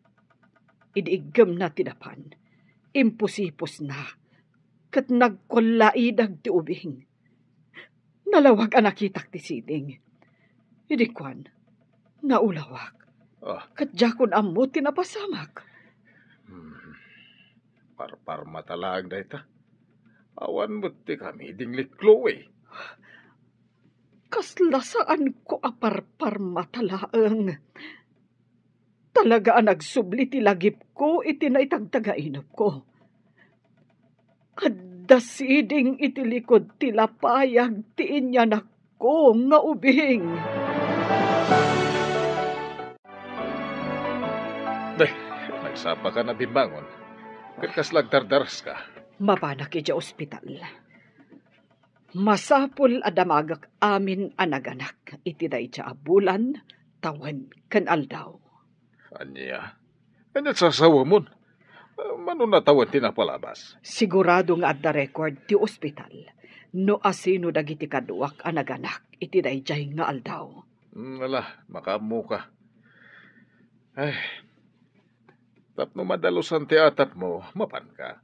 idi iggemna ti dapan, impusipusna, ket nagkullaidag ti ubing. Nalawag a nakitak ti siding. Idi kuan, naulawak. Ah. Ket diakon ammo ti napasamak. Hmm. Parparmata laeng dayta. Awan met ti kamiding ni Chloe. Kasla saanko a parparmata laeng. Talaga a nagsubli ti lagipko iti naitagtagainepko. Adda siding iti likod ti lapayag ti inyanakko nga ubing. Deh, nagsapaka a bimmangon. Ket kasla agdardaraska? Mapanak idiay ospital. Masapul a damagek amin a naganak iti dayta a bulan, tawen, ken aldaw. Ania? Ania sasawamon? Mano natawen ti napalabas? Sigurado nga adda record ti ospital no asino dagiti kaduak a naganak iti daydiay nga aldaw. Hmm, ala, makaammoka. Ay, tapno madalusan ti atapmo, mapanka.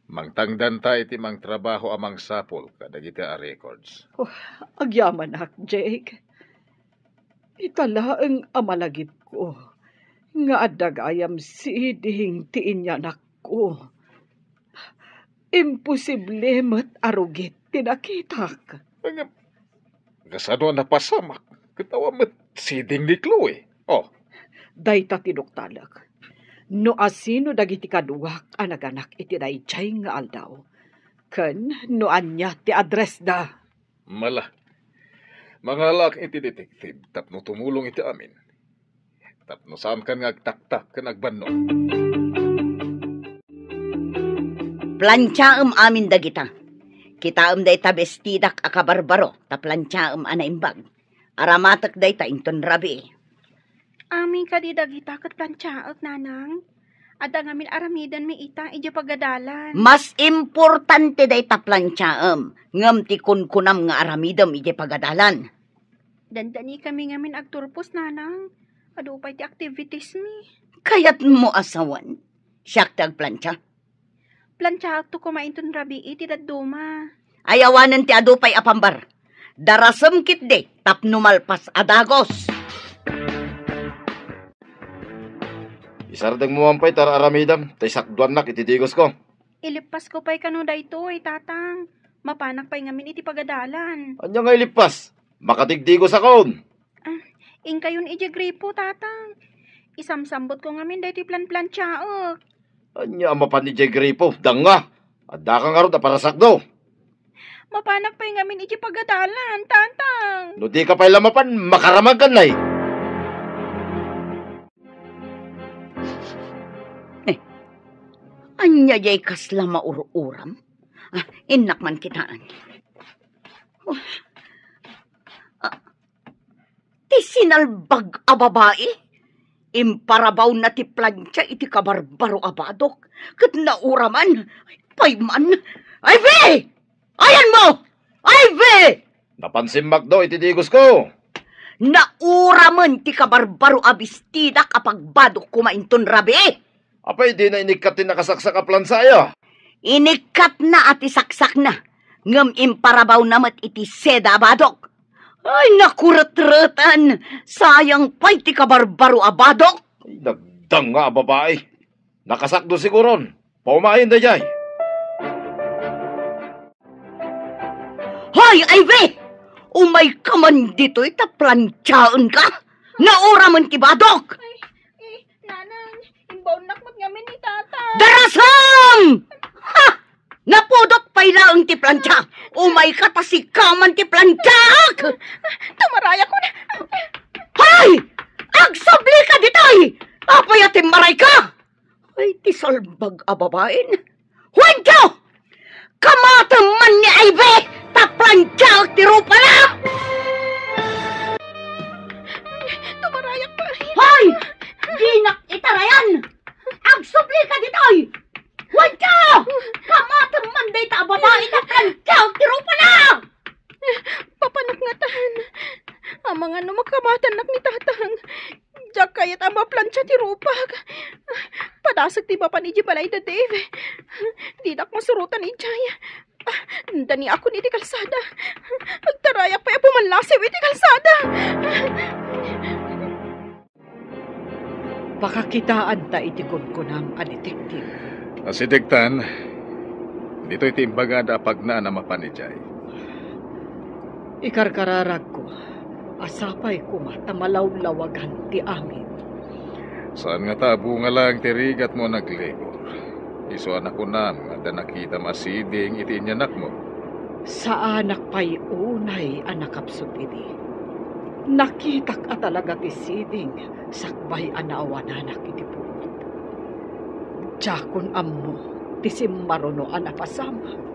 Mangtangdanta iti mangtrabaho a mangsapul kadagiti a records. Oh, agyamanak, Jake. Ita laeng a malagipko nga adda gayam siding ti inyanakko. Imposible met a rugit ti nakitak. Ngem, kasano a napasamak? Ket awan met siding ni Chloe. Oh. Dayta ti doktalek. No asino dagiti kaduak a naganak iti daydiay nga aldaw, ken no ania ti addressda. Mala. Mangalaak iti detective tapno tumulong iti amin. tapno saankan nga agtaktak ken agbannog. Plantiaem amin dagita. Kitaem dayta bestidak a kabarbaro ta plantiaem a naimbag. Aramatek dayta inton rabii. Amin kadi dagita ket plantiaek, nanang? Adda ngamin aramidenmi ita idiay pagadalan. Mas importante dayta plantiaem, ngem ti kunkunam nga aramidem idiay pagadalan. Dandanikami ngamin agturpos, nanang. Adu pay ti activitiesmi. Kayatmo a sawen, siak ti agplantia? Plantiaekto koma inton rabii ti dadduma. Ay awanen ti adu pay a pambar. Darasem ketdi tapno malpas a dagos. Isardengmo man pay ti ar-aramidem, ta isakduannak iti digosko. Ileppasko pay kano daytoy, tatang. Mapanak pay ngamin iti pagadalan. Ania nga ileppas? Makadigdigosakon. Ah, inkayon idiay gripo, tatang. Isamsambutko ngamin daytoy planplantiaek. Ania a mapan idiay gripo? Danga! Addaka ngarud a parasakdo. Mapanak pay ngamin idiay pagadalan, tatang. No dika pay la mapan, makaramagkan nay. Eh, ania diay kasla maur-uram? Ah, innak man kitaen. Oh. Ah, ti sinalbag a babai, imparabawna ti plantia iti kabarbaro a badok, ket nauraman, ay, pay man. Ivy! Ayanmo! Ivy! Napan simmakdo iti digosko. Nauramen ti kabarbaro a bestidak a pagbadok koma inton rabii. Apay, dina inikkat ti nakasaksak a plansa aya? Inikkatna a ti saksakna, ngem imparabawna met iti seda a badok. Ay, nakuretretan! Sayang pay ti kabarbaro a badok! Ay, nagdanga a babai. Nakasakdo siguron. Paumayen daydiay. Hoy, Ivy! Umayka man ditoy ta plantiaenka! Nauramen ti badok! Ay, eh, nanang, imbaonnak met ngamin ni Tata. Darasem! Ha! Napudot pay laeng ti plantia! Umayka ta sika man ti plantiaek! Tumarayakon. Hoy! Agsablika ditoy! Apay a timmarayka? Ay, ti salbag a babaen. Juancho! Kamatem man ni Ivy ta plantiaek ti rupana! Tumarayak, pare. Hoy! Dinak itarayan! Agsublika ditoy! Juancho! Kamatem man dayta a babai ta plantiaek ti rupana! Papanak ngatan. Amangan no makamatannak ni Tatang. Diak kayat a maplantia ti rupak. Padasek ti mapan idiay balay da Dave. Dinak masurotan idiay. Ah, daniakon iti kalsada. Agtarayak pay a pumallasiw iti kalsada. Pakakitaanta iti kunkunam a detective. Asidegtan, ditoy ti imbagada a pagnaan a mapan idiay. Ikarkararagko a sapay koma ta malawlawagan ti amin. Saan ngata a bunga laeng ti rigatmo a naglibur? Isu a nakunam nga adda nakitam a siding iti inyanakmo. Saanak pay unay a nakapsut idi. Nakitak a talaga ti siding sakbay a naawananak iti puot. Diakon ammo ti simmaruno a napasamak.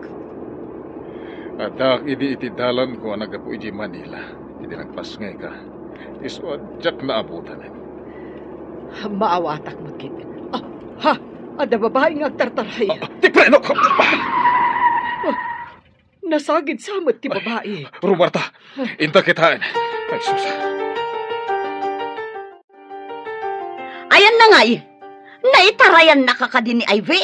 Addaak idi iti dalanko a naggapu idiay Manila, idi nagpasngayka. Isu a diak naabutanen. Maawatak met ketdi. Ah, ha! Adda babai nga agtartaray. Ah, ti preno! Ah, nasagid sa met ti babai. Rumarta, inta kitaen. Ay, sus. Ayanna ngay, naitarayannaka kadi ni Ivy?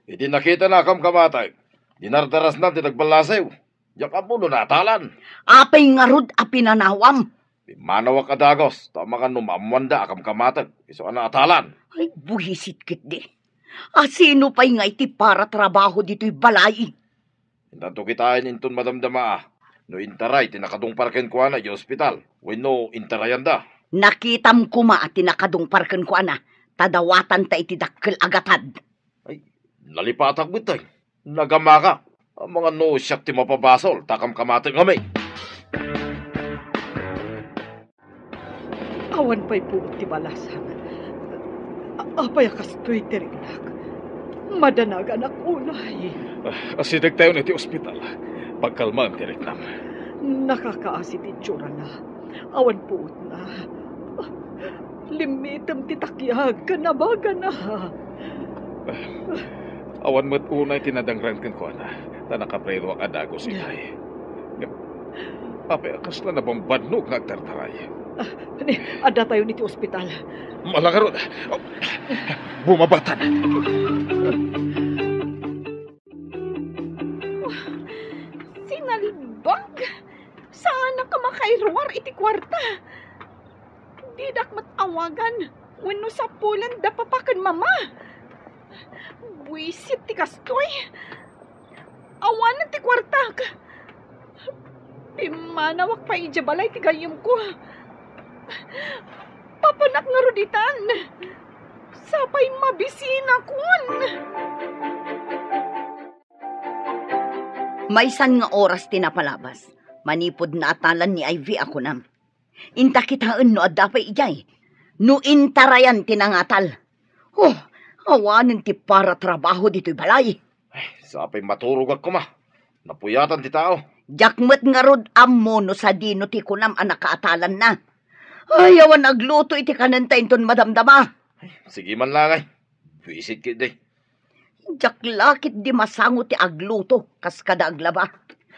Idi nakitana a kamkamatek, dinardarasna ti nagballasiw. Diak ammo no naatalan. Apay ngarud a pinanawam? Pimmanawak a dagos, ta amangan no maammoanda a kamkamatek, isu a naatalan. Ay, buisit ketdi. A sino pay ngay ti paratrabaho ditoy balay? Intanto kitaen inton madamdama a no intaray ti nakadungpar kenkuana idiay ospital wenno intarayanda. Nakitam koma a ti nakadungpar kenkuana, ta dawatanta iti dakkel a gatad. Ay, nalipatak met, ay. Nagamaka. Amangan no siak ti mapabasol, ta kamkamatek ngamin. Awan pay puot ti balasang. A-, apay a kastoy ti riknak? Madanaganak unay. Ah, asidegtayon iti ospital. Pagkalmaem ti riknam. Nakakaasi ti itsurana. Awan puotna. Limmitem ti takiag ken abagana. Awan met unay ti nadangran kenkuana, ta nakaprenuak a dagus itay. Ngem, apay a kasla nabambannog nga agtartaray? Ah, ni, addatayon iti ospital. Ala ngarud. Bumabatan. Sinalbag! Saanak a makairuar iti kuarta. Didak met awagan wenno sapulen da papa ken mama. Buisit ti kastoy. Awanen ti kuartak. Pimmanawak pay idiay balay ti gayyemko. Papanak ngarud itan. Sapay mabisinakon. Maysan nga oras ti napalabas, manipud naatalan ni Ivy a kunam. Inta kitaen no adda pay idiay, no intarayan ti nangatal. Oh, awanen ti para trabaho ditoy balay. Ay, sapay maturogak koma. Napuyatan ti tao. Diak met ngarud ammo no sadino ti kunam a nakaatalanna. Ay, awan agluto iti kanenta inton madamdama. Ay, sige man langay. Buisit ketdi. Diak la ketdi masango ti agluto kas kada aglaba.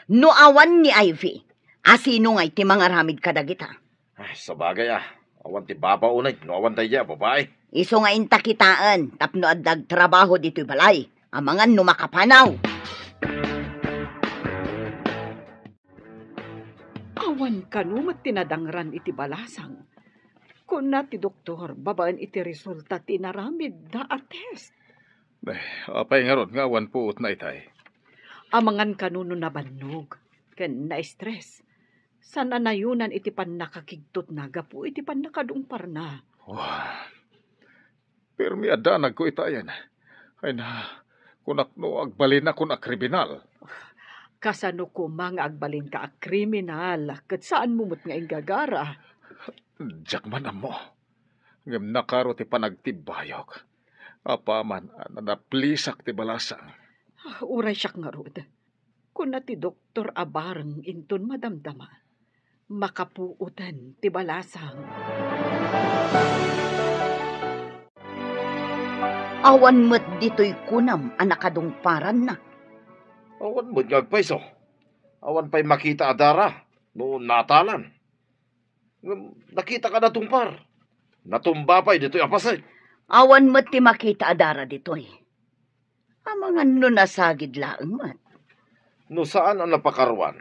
No awan ni Ivy, asino ngay ti mangaramid kadagita? Ay, sabagay a, awan ti babaonen no awan daydiay a babai. Isu nga inta kitaen tapno adda agtrabaho ditoy balay. Amangan no makapanaw. Awan kano met ti nadangran iti balasang. Kuna ti doktor babaen iti resulta ti inaramidda a test. Eh, apay ngarud nga awan puotna itay? Amangan kano no nabannog ken na-stress. Saan a nayonan iti pannakakigtotna gapu iti pannakadungparna. Wah, permi a danagko itayen. Ay na, kunak no agbalinakon a kriminal. Kasano koma nga agbalinka a kriminal ket saanmo met nga inggagara? Diak man ammo. Ngem nakaro ti panagtibbayok. Apaman a nanaplisak ti balasang. Ah, uray siak ngarud. Kuna ti doktor a bareng inton madamdama, makapuoten ti balasang. Awan met ditoy kunam a nakadungparanna. Awan met nga agpayso. Awan pay makita a dara no natalan. Ngem nakitaka natungpar. Natumba pay ditoy a paset. Awan met ti makita a dara ditoy. Amangan no nasagid laeng met. No saan a napakaruan,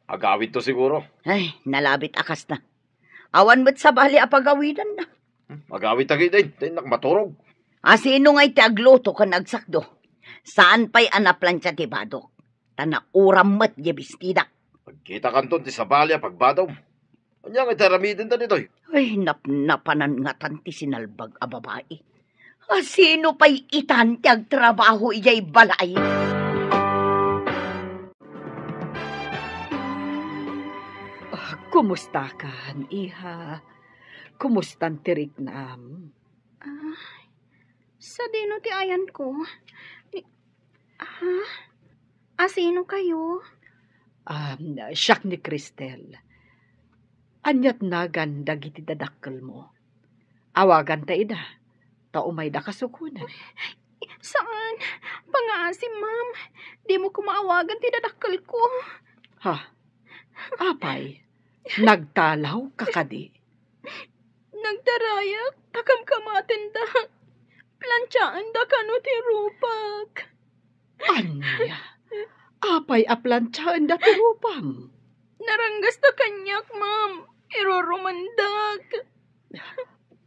agawidto siguro. Ay, nalabit a kasta. Awan met sabali a pagawidanna. Hmm, agawidta ketdi, ta innak maturog. Asino ngay ti agluto ken agsakdo? Saan pay a naplantia ti badok. Ta nauram met diay bestidak. Agkitakanton ti sabali a pagbadom. Ania nga iti aramidenda ditoy? Ay, napnapanan ngatan ti sinalbag a babai. Asino pay itan ti agtrabaho idiay balay? Ah, kumustakan, iha? Kumustan ti riknam? Ah, sadino ti ayanko? Ni-, ah, asino kayo? Ah, siak ni Cristel. Aniat nagan dagiti dadakkelmo? Awaganta ida, ta umayda kasukonen. Saan? Pangaasim, ma'am. Dimo koma awagan ti dadakkelko. Ha? Apay? Nagtalawka kadi? Nagtarayak ta kamkamatendak. Plantiaendak kano ti rupak. Ania? Apay a plantiaenda ti rupam? Naranggasta kaniak, ma'am. Irurumendak.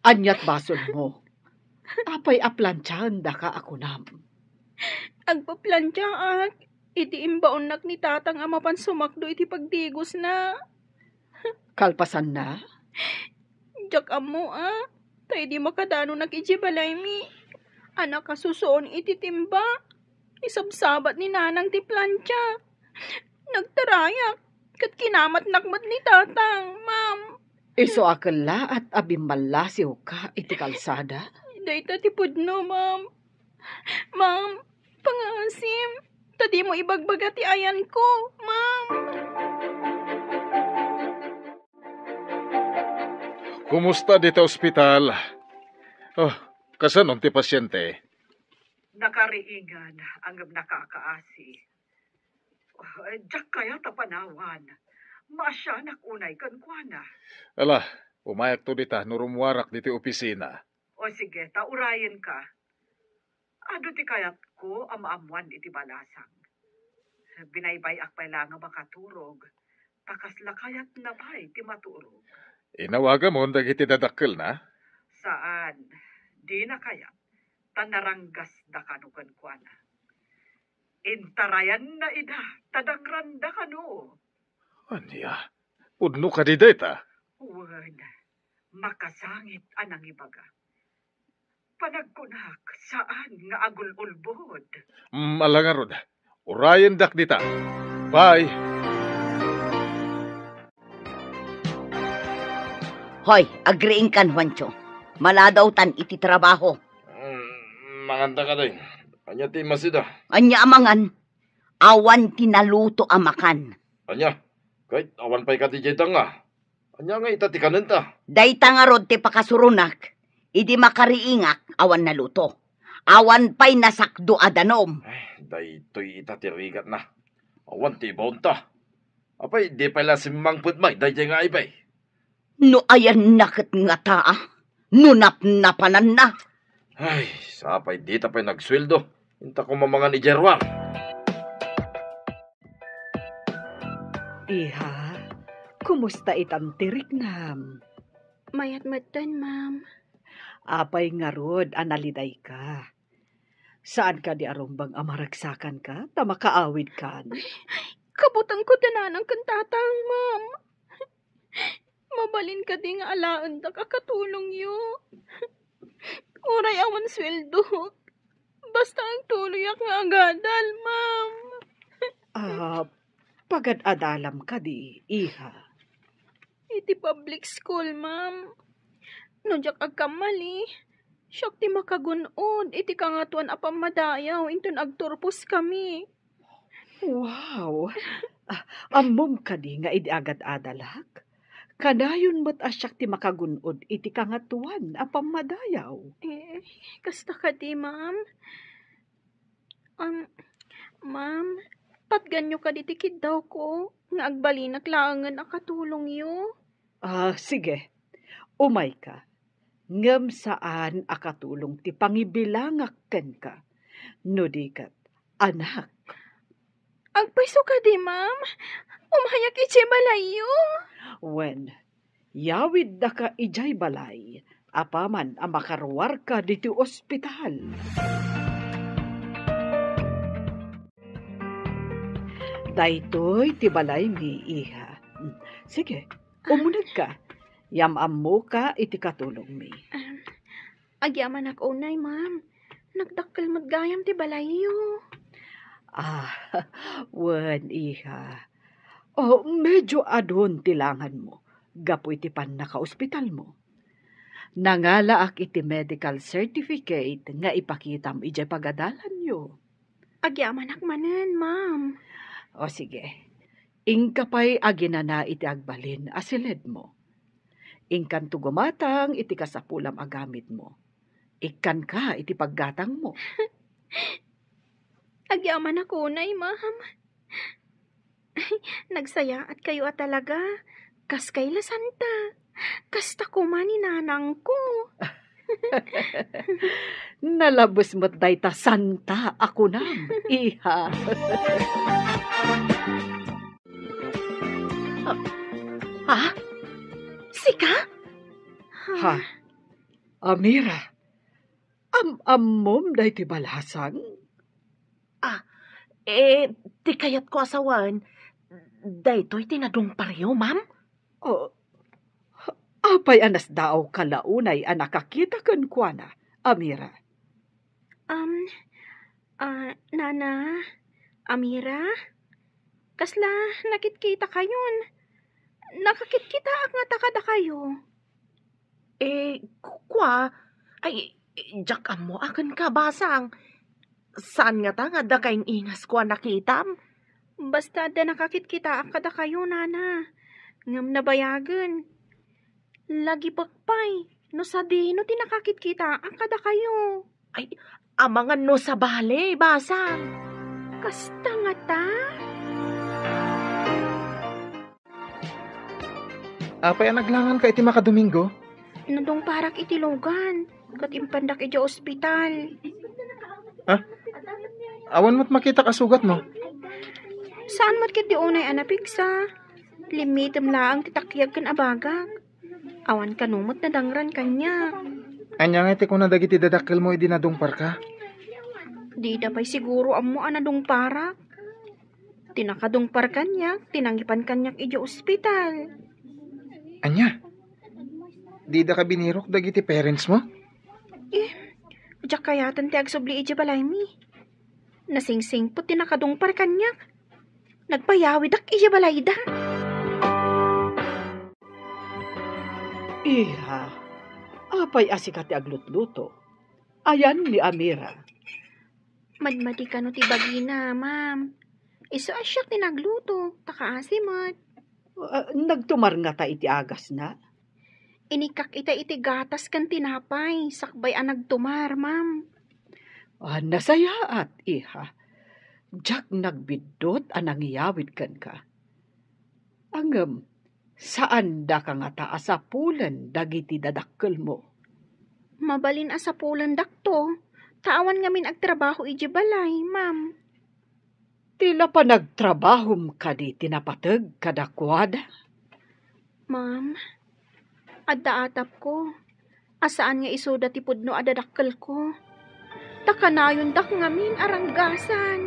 Aniat basolmo? Apay a plantiaendaka a kunam? Agpaplantiaak iti imbaonnak ni tatang a mapan sumakdo iti pagdigosna. Kalpasanna? Diak ammo a, ta idi makadanonak idiay balaymi a nakasusuon iti timba, isabsabat ni nanang ti plantia. Nagtarayak, ket kinamatnak met ni tatang, ma'am. Isu a kellaat a bimmallasiwka iti kalsada? Dayta ti pudno, ma'am. Ma'am, pangaasim, ta dimo ibagbaga ti ayanko, ma'am. Kumusta dita ospital? Oh, kasano ti pasyente? Nakariingan, ngem nakakaasi. Oh, eh, diak kayat a panawan. Maasianak unay kenkuana. Ala, umayakto dita no rummuarak ditoy opisina. O sige, ta urayenka. Adu ti kayatko a maammuan iti balasang. Binaybay-ak pay la nga makaturog, ta kasla kayatna pay ti maturog. Inawagamon dagiti dadakkelna? Saan. Dina kayat. Ta naranggasda kano kenkuana. Intarayanna ida, ta dangranda kano. Ania? Pudno kadi dayta? Wen, makasangit a nangibaga. Panagkunak, saan nga agul-ulbod. Mm, ala ngarud. Urayendak dita. Bye. Hoy, agriingkan, Juancho. Maladawtan iti trabaho. Mm, manganta kadi. Ania ti masida? Ania a mangan? Awan ti naluto a makan. Ania? Ket awan pay kadi diay danga. Ania nga ita ti kanenta? Dayta ngarud ti pakasuronak, idi makariingak, awan naluto. Awan pay nasakdo a danum. Ay, daytoy ita ti rigatna. Awan ti ibaonta. Apay, di pay la simmangpet met daydiay nga aybay? No ayanna ket ngata, a? No napnapananna? Ay, sapay dita pay nagsueldo. Inta ko mamangan idiay ruar. Iha, kumusta itan ti riknam? Mayat metten, ma'am. Apay ngarud a nalidayka? Saan kadi a rumbeng a maragsakanka ta makaawidkan? Ay, kabutangko ti nanang ken tatang, ma'am. Mabalin kadi nga alaendak a katulongyo? Uray awan sueldok, basta agtuloyak nga agadal, ma'am. Ah, pagad-adalam kadi, iha? Iti public school, ma'am. No diak agkammali, siak ti makagun-od iti Kangatoan a Pammadayaw inton agturposkami. Wow! Ah, ammom kadi nga idi agad-adalak, kanayon met a siak ti makagun-od iti Kangatoan a Pammadayaw? Eh, kasta kadi, ma'am. Um, ma'am, patganyo kadi ti kiddawko nga agbalinak laengen a katulongyo? Ah, sige. Umayka. Ngem saan a katulong ti pangibilangak kenka. No di ket, anak. Agpayso kadi, ma'am. Umayak idiay balayyo. Wen, yawiddaka idiay balay apaman a makaruarka ditoy ospital. Daytoy ti balaymi, iha. Mm, sige, umunegka. Yam-ammoka iti katulongmi. Um, agyamanak unay, ma'am. Nagdakkel met gayam ti balayyo. Ah, wen, iha. Oh, medyo adun ti langanmo gapu iti pannakaospitalmo. Nangalaak iti medical certificate nga ipakitam idiay pagadalanyo. Agyamanak manen, ma'am. O sige, inka pay aginana iti agbalin a siledmo. Inkanto gumatang iti kasapulam a gamitmo. Ikkanka iti paggatangmo. Agyamanak unay, ma'am. Nagsayaatkay a talaga. Kaskay la santa. Kasta koma ni nanangko. Nalabes met dayta santa a kunam, iha. Ha? Sika? Ha? Amira, am-ammom daytoy balasang? Ah, eh, ti kayatko a sawen, daytoy ti nadungparyo, ma'am? Oh, apay a nasdaawka la unay a nakakita kenkuana, Amira? Um, ah, Nana, Amira, kasla nakitkitakayon. Nakakitkitaak ngata kadakayo. Eh, ku-, kua, ay, eh, diak ammo a kenka, Basang. Saan ngata nga adda kaing-ingasko a nakitam? Basta adda nakakitkitaak kadakayo, Nana. Ngem nabayagen. Lagipek pay no sadino ti nakakitkitaak kadakayo. Ay, amangan no sabali, Basang. Kasta ngata? Apay a naglanganka iti makadomingo? Nadungparak iti lugan, ket impandak idiay ospital. Ah? Awan met makitak a sugatmo? Saan met ketdi unay a napigsa. Limmitem laeng ti takyag ken abagak. Awan kano met nadangran kaniak. Ania ngay ti kuna dagiti dadakkelmo idi nadungparka? Dida pay siguro ammo a nadungparak. Ti nakadungpar kaniak, ti nangipan kaniak idiay ospital. Ania? Didaka binirok dagiti parentsmo? Eh, diak kayaten ti agsubli idiay balaymi. Nasingsingpet ti nakadungpar kaniak. Nagpayawidak idiay balayda. Iha, apay a sika ti aglutluto? Ayan ni Amira. Madmadi kano ti bagina, ma'am. Isu a siak ti nagluto, ta kaasi met. Ah, nagtumar ngata iti agasna? Inikkak ita iti gatas ken tinapay, sakbay a nagtumar, ma'am. Ah, nasayaat, iha. Diak nagbiddut a nangiyawid kenka. Ngem, saandaka ngata a sapulen dagiti dadakkelmo? Mabalin a sapulendakto, ta awan ngamin agtrabaho idiay balay, ma'am. Ti la panagtrabahom kadi ti napateg kadakuada? Ma'am, adda atapko a saan nga isuda ti pudno a dadakkelko. Ta kanayondak ngamin a ranggasan.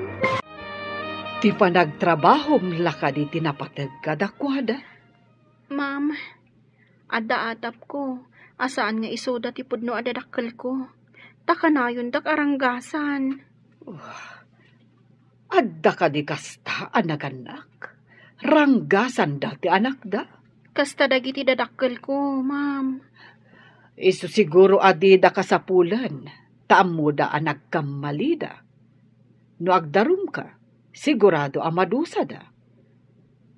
Ti panagtrabahom la kadi ti napateg kadakuada? Ma'am, adda atapko a saan nga isuda ti pudno a dadakkelko. Ta kanayondak a ranggasan. Adda kadi kasta a nagannak? Ranggasanda ti anakda? Kasta dagiti dadakkelko, ma'am. Isu siguro a dida kasapulen, ta ammoda a nagkammalida. No agdarumka, sigurado a madusada.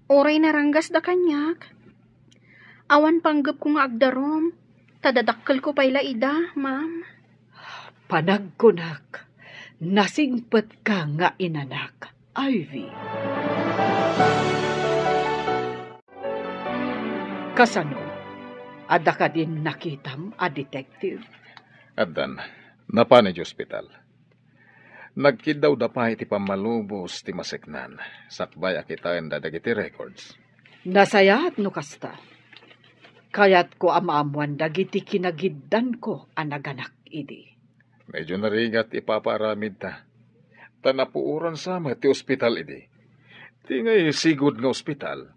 Uray naranggasda kaniak, awan panggepko nga agdarum, ta dadakkelko pay la ida, ma'am. Panagkunak, nasingpetka nga inanak, Ivy. Kasano? Adda kadin nakitam a detective? Addan, napan idiay ospital. Nagkiddawda pay iti pammalubos ti maseknan, sakbay a kitaenda dagiti records. Nasayaat no kasta. Kayatko a maammoan dagiti kinagiddanko a naganak idi. Medyo narigat ti ipapaaramidta. Ta napuoran sa met ti ospital idi. Ti ngay sigud nga ospital.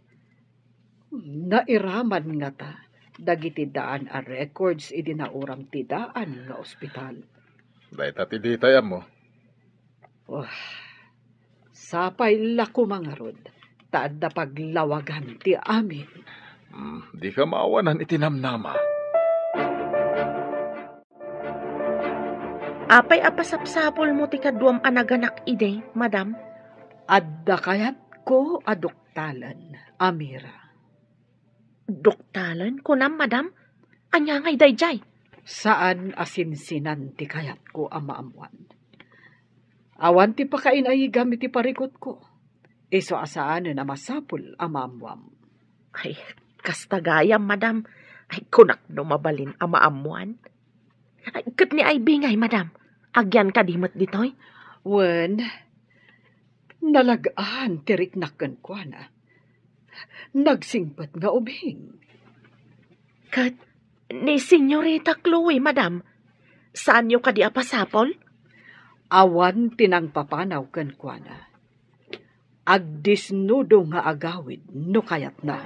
Nairaman ngata dagiti daan a records idi nauram ti daan nga ospital. Dayta ti ditay ammo. Wah, sapay la koma ngarud, ta adda paglawagan ti amin. Hmm, dika maawanan iti namnama. Apay a pasapsapulmo ti kaduam a naganak idi, madam? Adda kayatko a doktalen, Amira. Doktalen, kunam, madam? Ania ngay daydiay? Saan a sinsinan ti kayatko a maammoan. Awan ti pakainaigam iti parikutko. Isu a saanen a masapul a maammoam. Ay, kasta gayam, madam. Ay, kunak no mabalin a maammoan. Ay, ket ni Ivy ngay, madam? Agyan kadi met ditoy? Wen, nalag-an ti riknak kenkuana. Nagsingpet nga ubing. Ket ni Senyorita Chloe, madam, saanyo kadi a pasapul? Awan ti nangpapanaw kenkuana. Agdisnudo nga agawid no kayatna.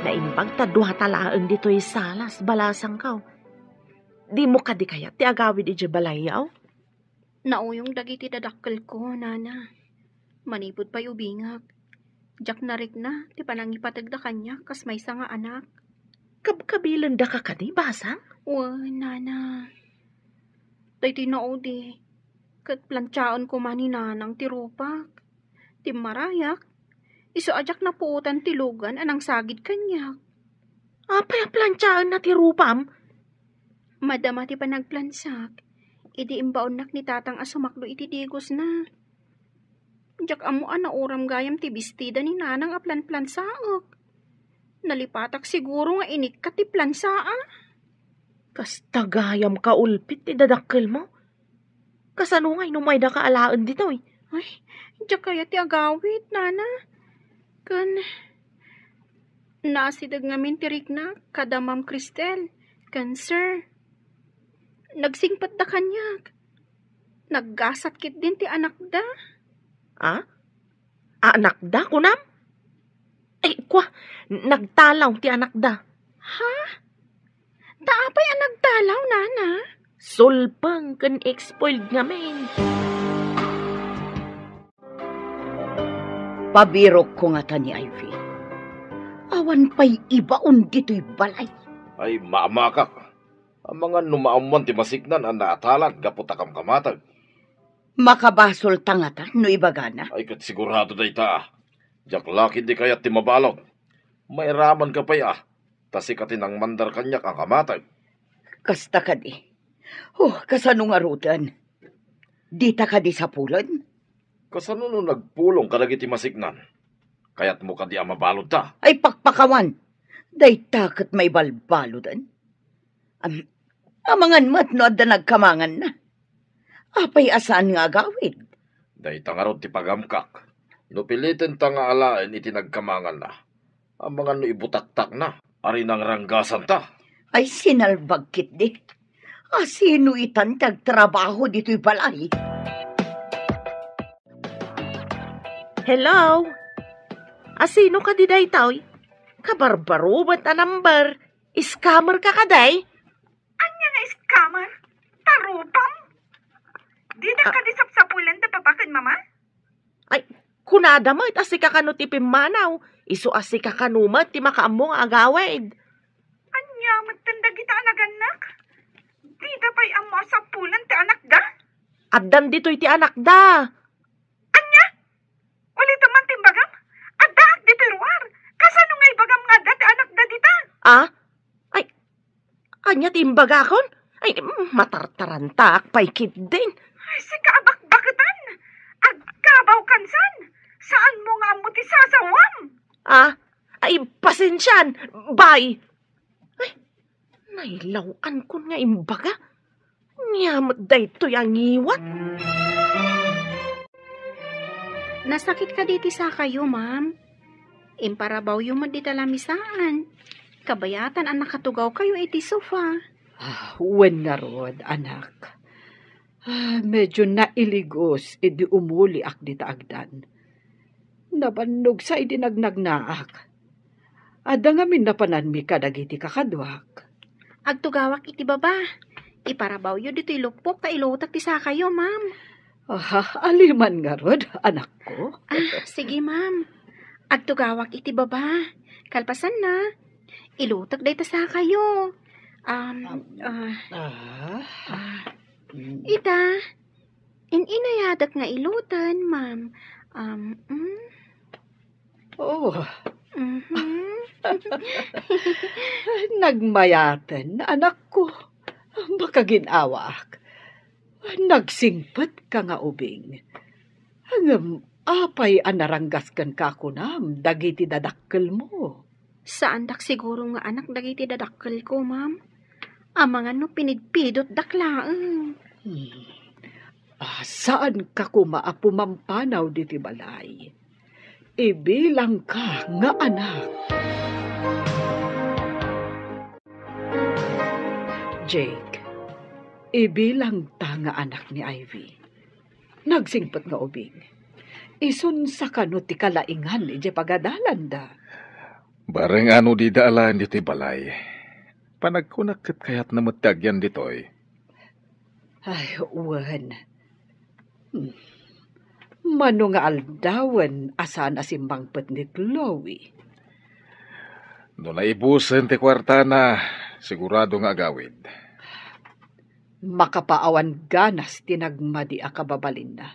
Naimbag ta duata laeng ditoy salas, balasangko. Dimo kadi kayat ti agawid idiay balayyo? Nauyong dagiti dadakkelko, nana. Manipud pay ubingak, diak narikna ti panangipategda kaniak kas maysa nga anak. Kabkabilendaka kadi, basang? Wen, nana. Daytoy naudi, ket plantiaen koma ni nanang ti rupak. Timmarayak, isu a diak napuotan ti lugan a nangsagid kaniak. Apay a plantiaenna ti rupam? Madama ti panagplansak, idi imbaonnak ni tatang a sumakdo iti digosna. Diak ammo a nauram gayam ti bestida ni nanang a planplansaek. Nalipatak siguro nga inikkat ti plansaa. Kasta gayam kaulpit ti dadakkelmo? Kasano nga inumayda ka alaen ditoy? Ay, diak kayat ti agawid, nana. Ken, naasideg ngamin ti rikna kada Ma'am Cristel ken Sir. Nagsingpetda kaniak. Naggasat ketdin ti anakda. Ah? Anakda, kunam? Ay, kwa, nagtalaw ti anakda. Ha? Ta apay a nagtalaw, nana? Sulpeng ken spoiled ngamin. Pabirokko ngata ni Ivy. Awan pay ibaon ditoy balay. Ay, mamakak. Amangan no maammuan ti masiknan a naatalan gapu ta kamkamateg. Makabasolta ngata no ibagana? Ay, ket sigurado dayta. Diak la ketdi kayat ti mabalud. Mairamanka pay a, ta sika ti nangmandar kaniak a kamateg. Kasta kadi. Oh, kasano ngaruden? Dita kadi sapulen? Kasano no nagpulong kadagiti masiknan? Kayatmo kadi a mabaludta? Ay, pakpakawan! Dayta ket maibalbaluden. Am-, amangan met no adda nagkamanganna. Apay a saan nga agawid? Dayta ngarud ti pagamkak. No pilitenta nga alaen iti nagkamanganna, amangan no ibutaktakna a rinangranggasanta. Ay, sinalbag ketdi. Asino itan ti agtrabaho ditoy balay? Hello? Asino kadi daytoy? Kabarbaro met a number. Scammer ka kadi? Ania nga scammer? Ta rupam? Dida Ah. kadi sapsapulan da papa ken mama? Ay, kunada met a sika kano ti pimmanaw, isu a sika kano met ti makaammo nga agawid. Ania metten dagita a nagannak? Dida pay ammo a sapulan ti anakda? Addan ditoy ti anakda. Ania? Ulitem man ti imbagam? Addaak ditoy ruar. Kasano nga ibagam nga adda ti anakda dita? Ah? Ay, ania ti imbagakon? Ay, mm, matartarantaak pay ketdin. Ay, sika a bakbaketan! Agkabaw kansan! Saanmo nga ammo ti sasawam? Ah? Ay, pasensian! Bye! Ay, nailaw-ankon nga imbaga. Ania met daytoy a ngiwat? Nasakit kadi ti sakayo, ma'am? Imparabawyo met dita lamisaan. Kabayatan a nakatugawkayo iti sofa. Ah, wen ngarud, anak. Ah, medyo nailigos idi umuliak dita agdan. Nabannog sa idi nagnagnaak. Adda ngamin napananmi kadagiti kakaduak. Agtugawak iti baba. Iparabawyo ditoy lupok ta ilutek ti sakayo, ma'am. Ah, aliman ngarud, anakko. Ah, sige, ma'am. Agtugawak iti baba. Kalpasanna, ilutek dayta sakayo. Um, Um, ah, ah, ah. Mm. Ita, in-inayadek nga ilutek, ma'am. Um, mm. Oh. Mhm. Nagmayaten, anakko. Makagin-awaak. Nagsingpet ka nga ubing. Ngem apay a naranggas kenka kunam dagiti dadakkelmo? Saandak siguro nga anak dagiti dadakkelko, ma'am. Amangan no pinidpidotdak laeng. Hmm. Ah, saanka koma a pumampanaw diti balay. Ibilangka nga anak. Jake, ibilangta nga anak ni Ivy. Nagsingpet nga ubing. Isunsa kano ti kalaingan idiay pagadalanda? Bareng no dida alaen ditoy balay. Panagkunak ket kayatna met ti agyan ditoy. Ay, wen. Hmm. Mano nga aldawen a saan a simmangpet ni Chloe? No naibusen ti kuartana, sigurado nga agawid. Makapaawan ganas ti nagmadi a kababalinna.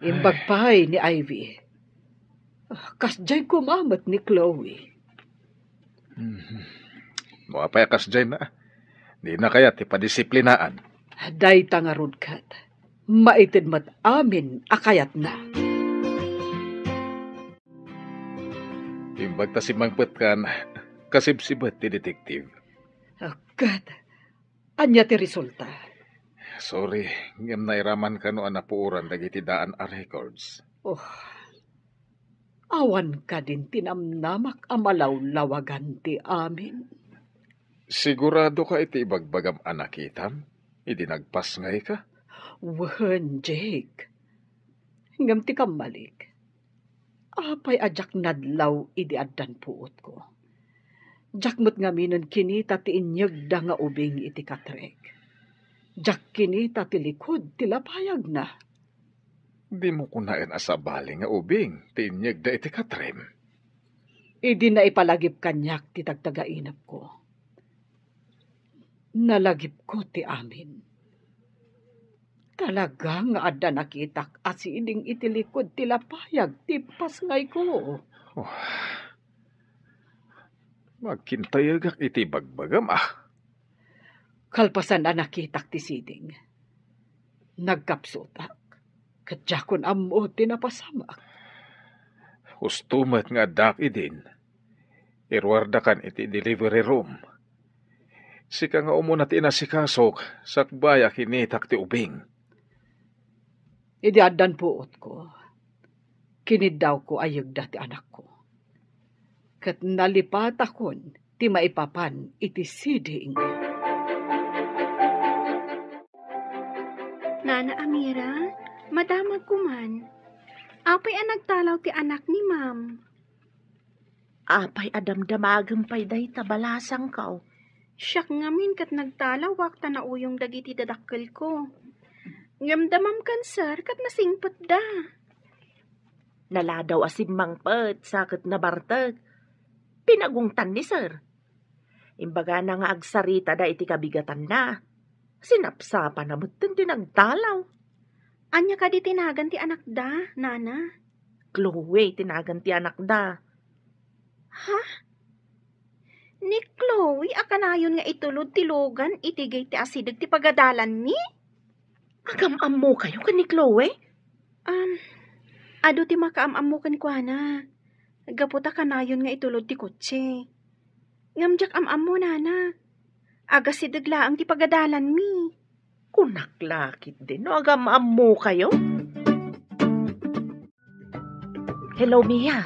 Imbag pay ni Ivy. Kasdiay koma met ni Chloe. Mhm. No apay a kasdiay na, dina kayat ti padisiplinaan. Dayta ngarud ket, maited met amin a kayatna. Imbag ta simmangpetkan, kasibsibet ti detective. Ket, ania ti resulta? Sorry, ngem nairaman kano a napuoran dagiti daan a records. Oh, awan kadin ti namnamak a malawlawagan ti amin. Sigurado ka iti ibagbagam a nakitam idi nagpasngayka? Wen, Jake. Ngem ti kammalik, apay a diak nadlaw idi addan puotko? Diak met ngaminen kinita ti inyegda nga ubing iti katrek. Diak kinita ti likud ti lapayagna. Dimo kunaen a sabali nga ubing ti inyegda iti katrem? Idi naipalagip kaniak ti tagtagainepko, nalagipko ti amin. Talaga nga adda nakitak a siding iti likud ti lapayag ti pasngayko. Oh. Magkintayegak iti bagbagam, ah. Kalpasan a nakitak ti siding, nagkapsutak, ket diakon ammo ti napasamak. Husto met nga addaak idin. Iruardakan iti delivery room. Sika nga umuna ti inasikasok, sakbay a kinitak ti ubing. Idi addan puotko, kiniddawko a yegda ti anakko. Ket nalipatakon ti maipapan iti siding. Nana Amira, madamagko man. Apay a nagtalaw ti anak ni Ma'am? Apay a damdamagem pay dayta balasangko? Siak ngamin ket nagtalawak ta nauyong dagiti dadakkelko. Ngem da Ma'am Cancer ket nasingpetda. Naladaw a simmangpet sa ket nabartek. Pinagungtan ni Sir. Imbagana nga agsaritada iti kabigatanna. Sinapsapana metten ti nagtalaw. Ania kadi ti nagan ti anakda, Nana? Chloe ti nagan ti anakda. Ha? Ni Chloe a kanayon nga itulod ti lugan iti gay ti asideg ti pagadalanmi? Agam-ammokayo ken ni Chloe? Um, adu ti makaam-ammo kenkuana. Gapu ta kanayon nga itulod ti kotse. Ngem diak am-ammo, Nana. Agasideg laeng ti pagadalanmi. Kunak la ketdi no agam-ammokayo. Hello, Mia.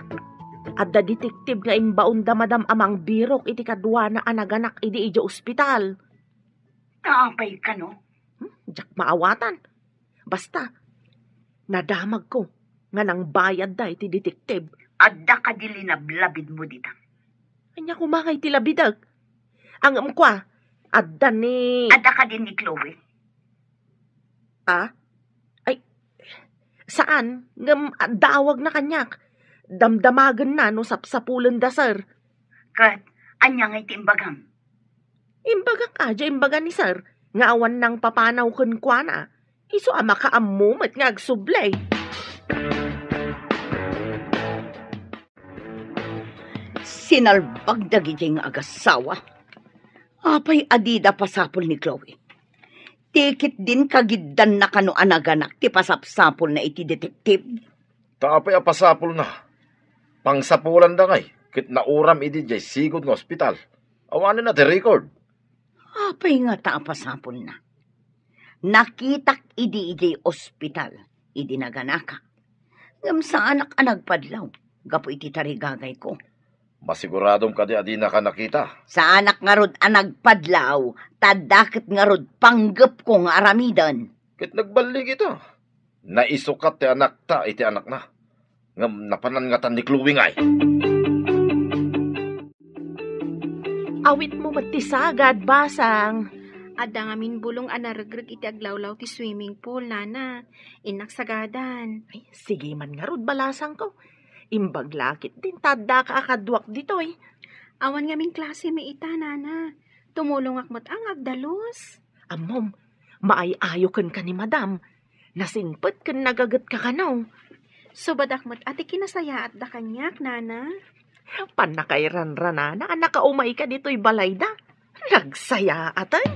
Adda detective nga imbaon da Madam a mangbirok iti kaduana a naganak idi idiay ospital. Apay kano? Hmm, diak maawatan. Basta, nadamagko nga nangbayadda iti detective. Adda kadi linablabidmo dita? Ania koma nga iti labidek? Ngem kua, adda ni... Adda kadi ni Chloe? Ah? Ay, saan, ngem addawagna kaniak. Damdamagenna no sapsapulenda, sir. Ket, ania nga iti imbagam? Imbagak a, diay imbaga ni Sir, nga awan nangpapanaw kenkuana. Isu a makaammo met nga agsubli. Sinalbag dagiti nga agasawa. Apay a dida pasapul ni Chloe? Ti ketdin kagiddanna kano a naganak ti pasapsapulna iti detective. Ta apay a pasapulna? Pangsapulanda ngay, ket nauram idi diay sigud nga ospital. Awanen a ti record. Apay ngata a pasapulna? Nakitak idi idiay ospital, idi naganaka. Ngem saanak a nagpadlaw, gapu iti tarigagayko. Masiguradom kadi a dinaka nakita? Saanak ngarud a nagpadlaw, ta adda ket ngarud panggepko nga aramiden. Ket nagballig ita. Naisukat ti anakta iti anakna. Ngem napanan ngatan ni Chloe ngay? Awitmo met ti sagad, basang. Adda ngamin bulong a naregreg iti aglawlaw ti swimming pool, nana. Innak sagadan. Ay, sige man ngarud, balasangko. Imbag la ketdin ta addaka a kaduak ditoy. Awan ngamin klase mi ita, nana. Tumulongak met a nga agdalus. Ammom, maay-ayo kenka ni madam. Nasingpet ken nagagetka kano. Subadak met a ti kinasayaatda kaniak, nana. Pannakairanranana a nakaumayka ditoy balayda. Nagsayaat, ay.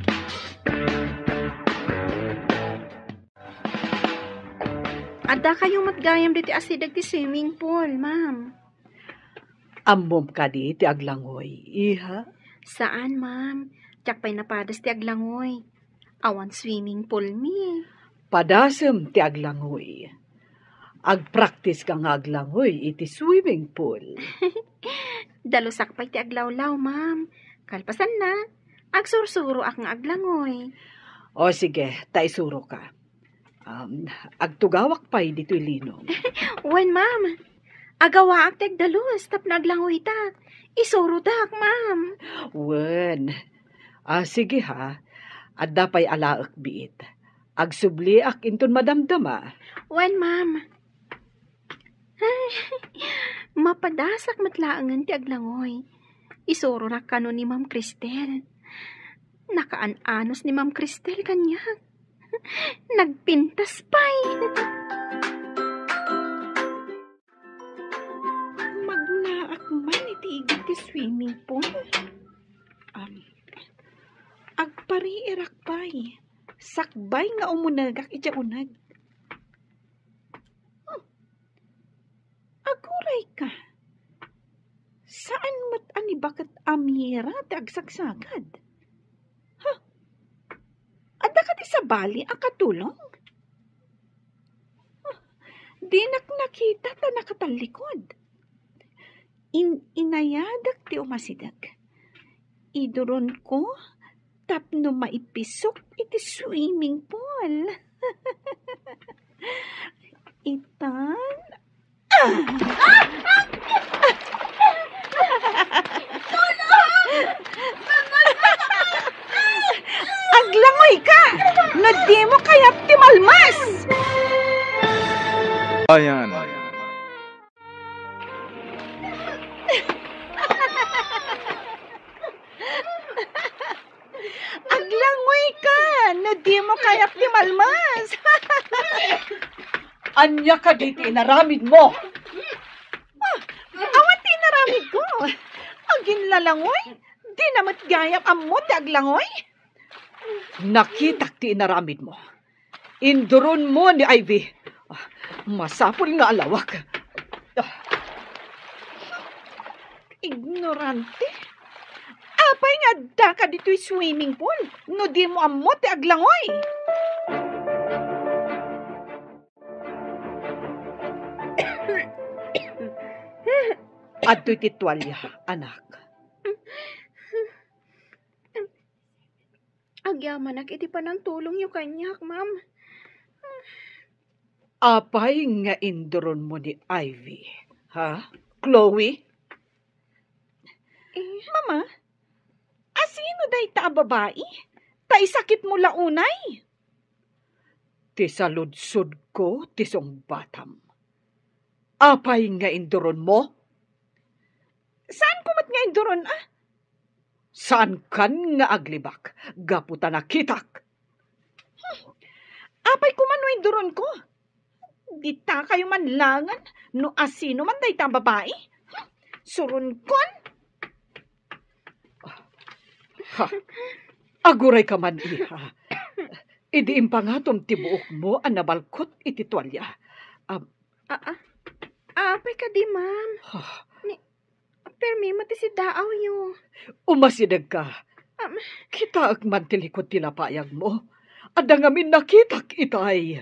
Addakayo met gayam ditoy asideg ti swimming pool, ma'am. Ammom kadi ti aglangoy, iha? Saan, ma'am. Diak pay napadas ti aglangoy. Awan swimming pool mi. Padasem ti aglangoy. Agpraktiska nga aglangoy iti swimming pool. Dalusak pay ti aglawlaw, ma'am. Kalpasanna, agsursuroak nga aglangoy. O sige, ta isuroka. Um, agtugawak pay ditoy linong. Wen, ma'am. Agawaak ti agdalus tapno aglangoyta. Isurodak, ma'am. Wen. Ah, sige ha. Adda pay alaek biit. Agsubliak inton madamdama. Wen, ma'am. Ay, mapadasak met laengen ti aglangoy. Isurorak kano ni Ma'am Cristel. Nakaan-anos ni Ma'am Cristel kaniak. Nagpintas pay. Magnaak man iti igid ti swimming pool. Am, agpariirak pay. Sakbay nga umunegak idiay uneg. Hmm. Aguray ka. Saan met a ni baket a mira ti agsagsagad? Ha? Adda kadi sabali a katulong? Huh, dinak nakita ta nakatallikod. In-inayadak ti umasideg. Iduronko tapno maipisok iti swimming pool. Itan. Ah! Aglangoy ka! No dimo kayat ti malmas! Ayan. Aglangoy ka no dimo kayat ti malmas. Ania kadi ti inaramidmo? Ah, awan ti inaramidko. Aginlalangoy, dina met gayam ammo ti aglangoy. Nakitak ti inaramidmo. Induronmo ni Ivy. Ah, masapul nga alawak. Ah. Ignorante. Apay nga addaka ditoy swimming pool no dimo ammo ti aglangoy? Adtoy ti tualya, anak. Agyamanak iti panangtulongyo kaniak, ma'am. Apay nga induronmo ni Ivy, ha? Chloe? Eh. Mama, asino dayta a babai? Ta isakitmo la unay? Ti saludsodko ti sungbatam. Apay nga induronmo? Saanko met nga induron, ah? Saankan nga aglibak gapu ta nakitak. Hmm. Apay koma no induronko? Ditakayo man langen no asino man dayta a babai. Hmm. Suronkon. Ha? Agurayka man, iha. Idi impangatom ti buokmo a nabalkot iti tualya. Am- A, a, apay kadi, ma'am? Ha? Ni, permi met ti siddaawyo. Umasidegka. Am- Kitaek man ti likod ti lapayagmo. Adda ngamin nakitak itay.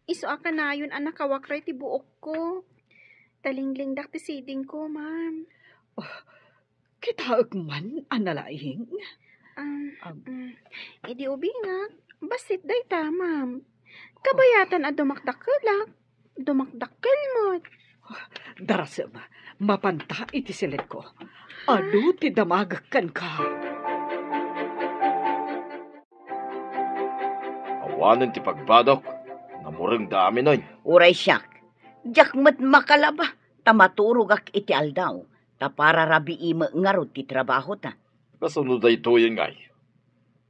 Isu a kanayon a nakawakray ti buokko. Talinglingdak ti sidingko, ma'am. Oh, kitaek man a nalaing. Ah, Am- mm. Idi ubingak, bassit dayta, ma'am. Kabayatan a dumakdakkelak. Dumakdakkel met. Darasem, mapanta iti siledko. Adu ti damagek kenka. Mapanen ti pagbadok, namurengda amin, oy. Uray siak, diak met makalaba, ta maturogak iti aldaw, ta para rabii met ngarud ti trabahota. Kasano daytoyen ngay?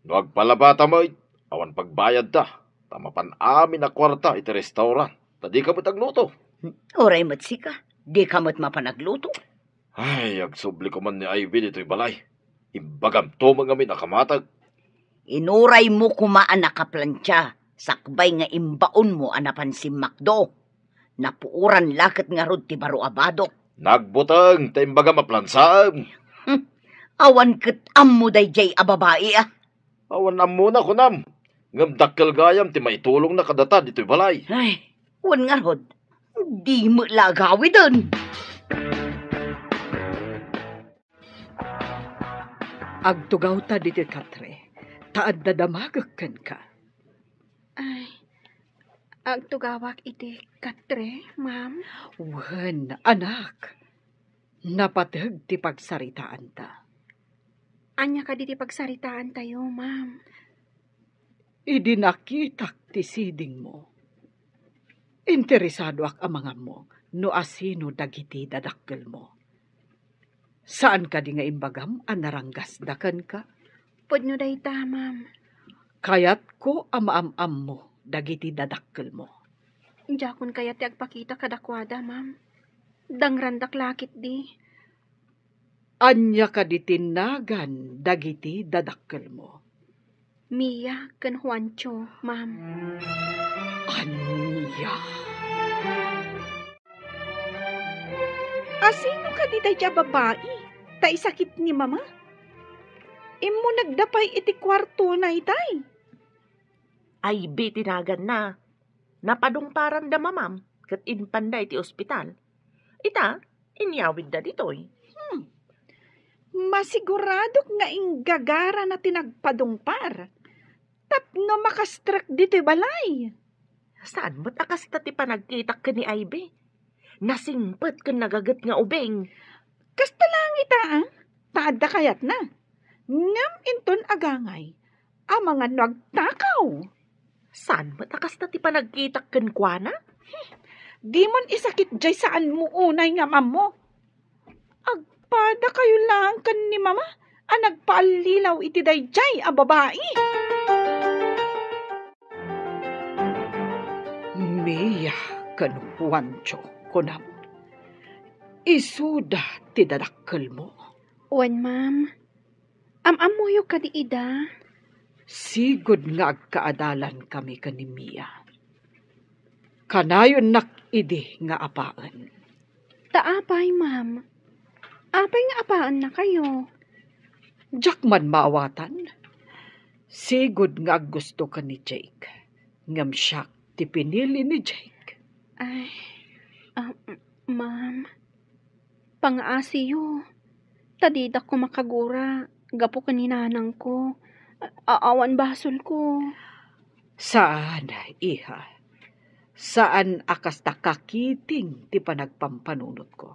No agpalabata met, awan pagbayadda, ta mapan amin a kuarta iti restaurant, ta dika met agluto. Uray met sika, dika met mapan agluto. Ay, agsubli koman ni Ivy ditoy balay. Imbagamto met ngamin a kamateg. Inuraymo koma a nakaplansia, sakbay nga imbaonmo a napan simmakdo. Napuoran la ket ngarud ti baro a badok. Nagbuteng ta imbagam a plansaem. Hmm. Awan ket ammo daydiay a babai, a. Awan ammona, kunam. Ngem dakkel gayam ti maitulongna kadata ditoy balay. Ay, wen ngarud, di met la agawiden. Agtugawta ditoy katre, ta adda damagek kenka. Ay, agtugawak iti katre, ma'am? Wen, anak. Napateg ti pagsaritaanta. Ania kadi ti pagsaritaantayo, ma'am? Idi nakitak ti sidingmo, interesadoak a mangammong no asino dagiti dadakkelmo. Saan kadi nga imbagam a naranggasda kenka? Pudno dayta, ma'am. Kayatko a maam-ammo dagiti dadakkelmo. Diakon kayat ti agpakita kadakuada, ma'am. Dangrandak la ketdi. Ania kadi ti nagan dagiti dadakkelmo? Mia ken Juancho, ma'am. Ania? Asino kadi daydiay a babai? Ta isakit ni Mama? Immunegda pay iti kuartona itay. Ivy ti naganna. Napadungparanda, mamam, ket impanda iti ospital. Ita, inyawidda ditoy. Hmm. Masiguradok nga inggagarana ti nagpadungpar tapno makastrek ditoy balay. Saan met a kasta ti panagkitak ken ni Ivy? Nasingpet ken nagaget nga ubing. Kasta laeng ita, a, ta adda kayatna. Ngem inton agangay, amangan no agtakaw. Saan met a kasta ti panagkitak kenkuana? Dimon isakit jay saanmo unay nga am-ammo. Agpadakayo laeng ken ni Mama a nagpaallilaw iti daydiay a babai. Mia ken Juancho, kunam. Isuda ti dadakkelmo. Wen, ma'am. Am-ammoyo kadi ida? Sigud nga agkaadalankami ken ni Mia. Kanayonnak idi nga apaen. Ta apay, ma'am? Apay nga apaennakayo? Diak man maawatan. Sigud nga aggusto ken ni Jake. Ngem siak ti pinili ni Jake. Ay, ah, m-, ma'am. Pangaasiyo, ta didak ko makagura gapu ken ni nanangko. A-, awan basolko. Saan, iha. Saan a kasta kakiting ti panagpampanunotko.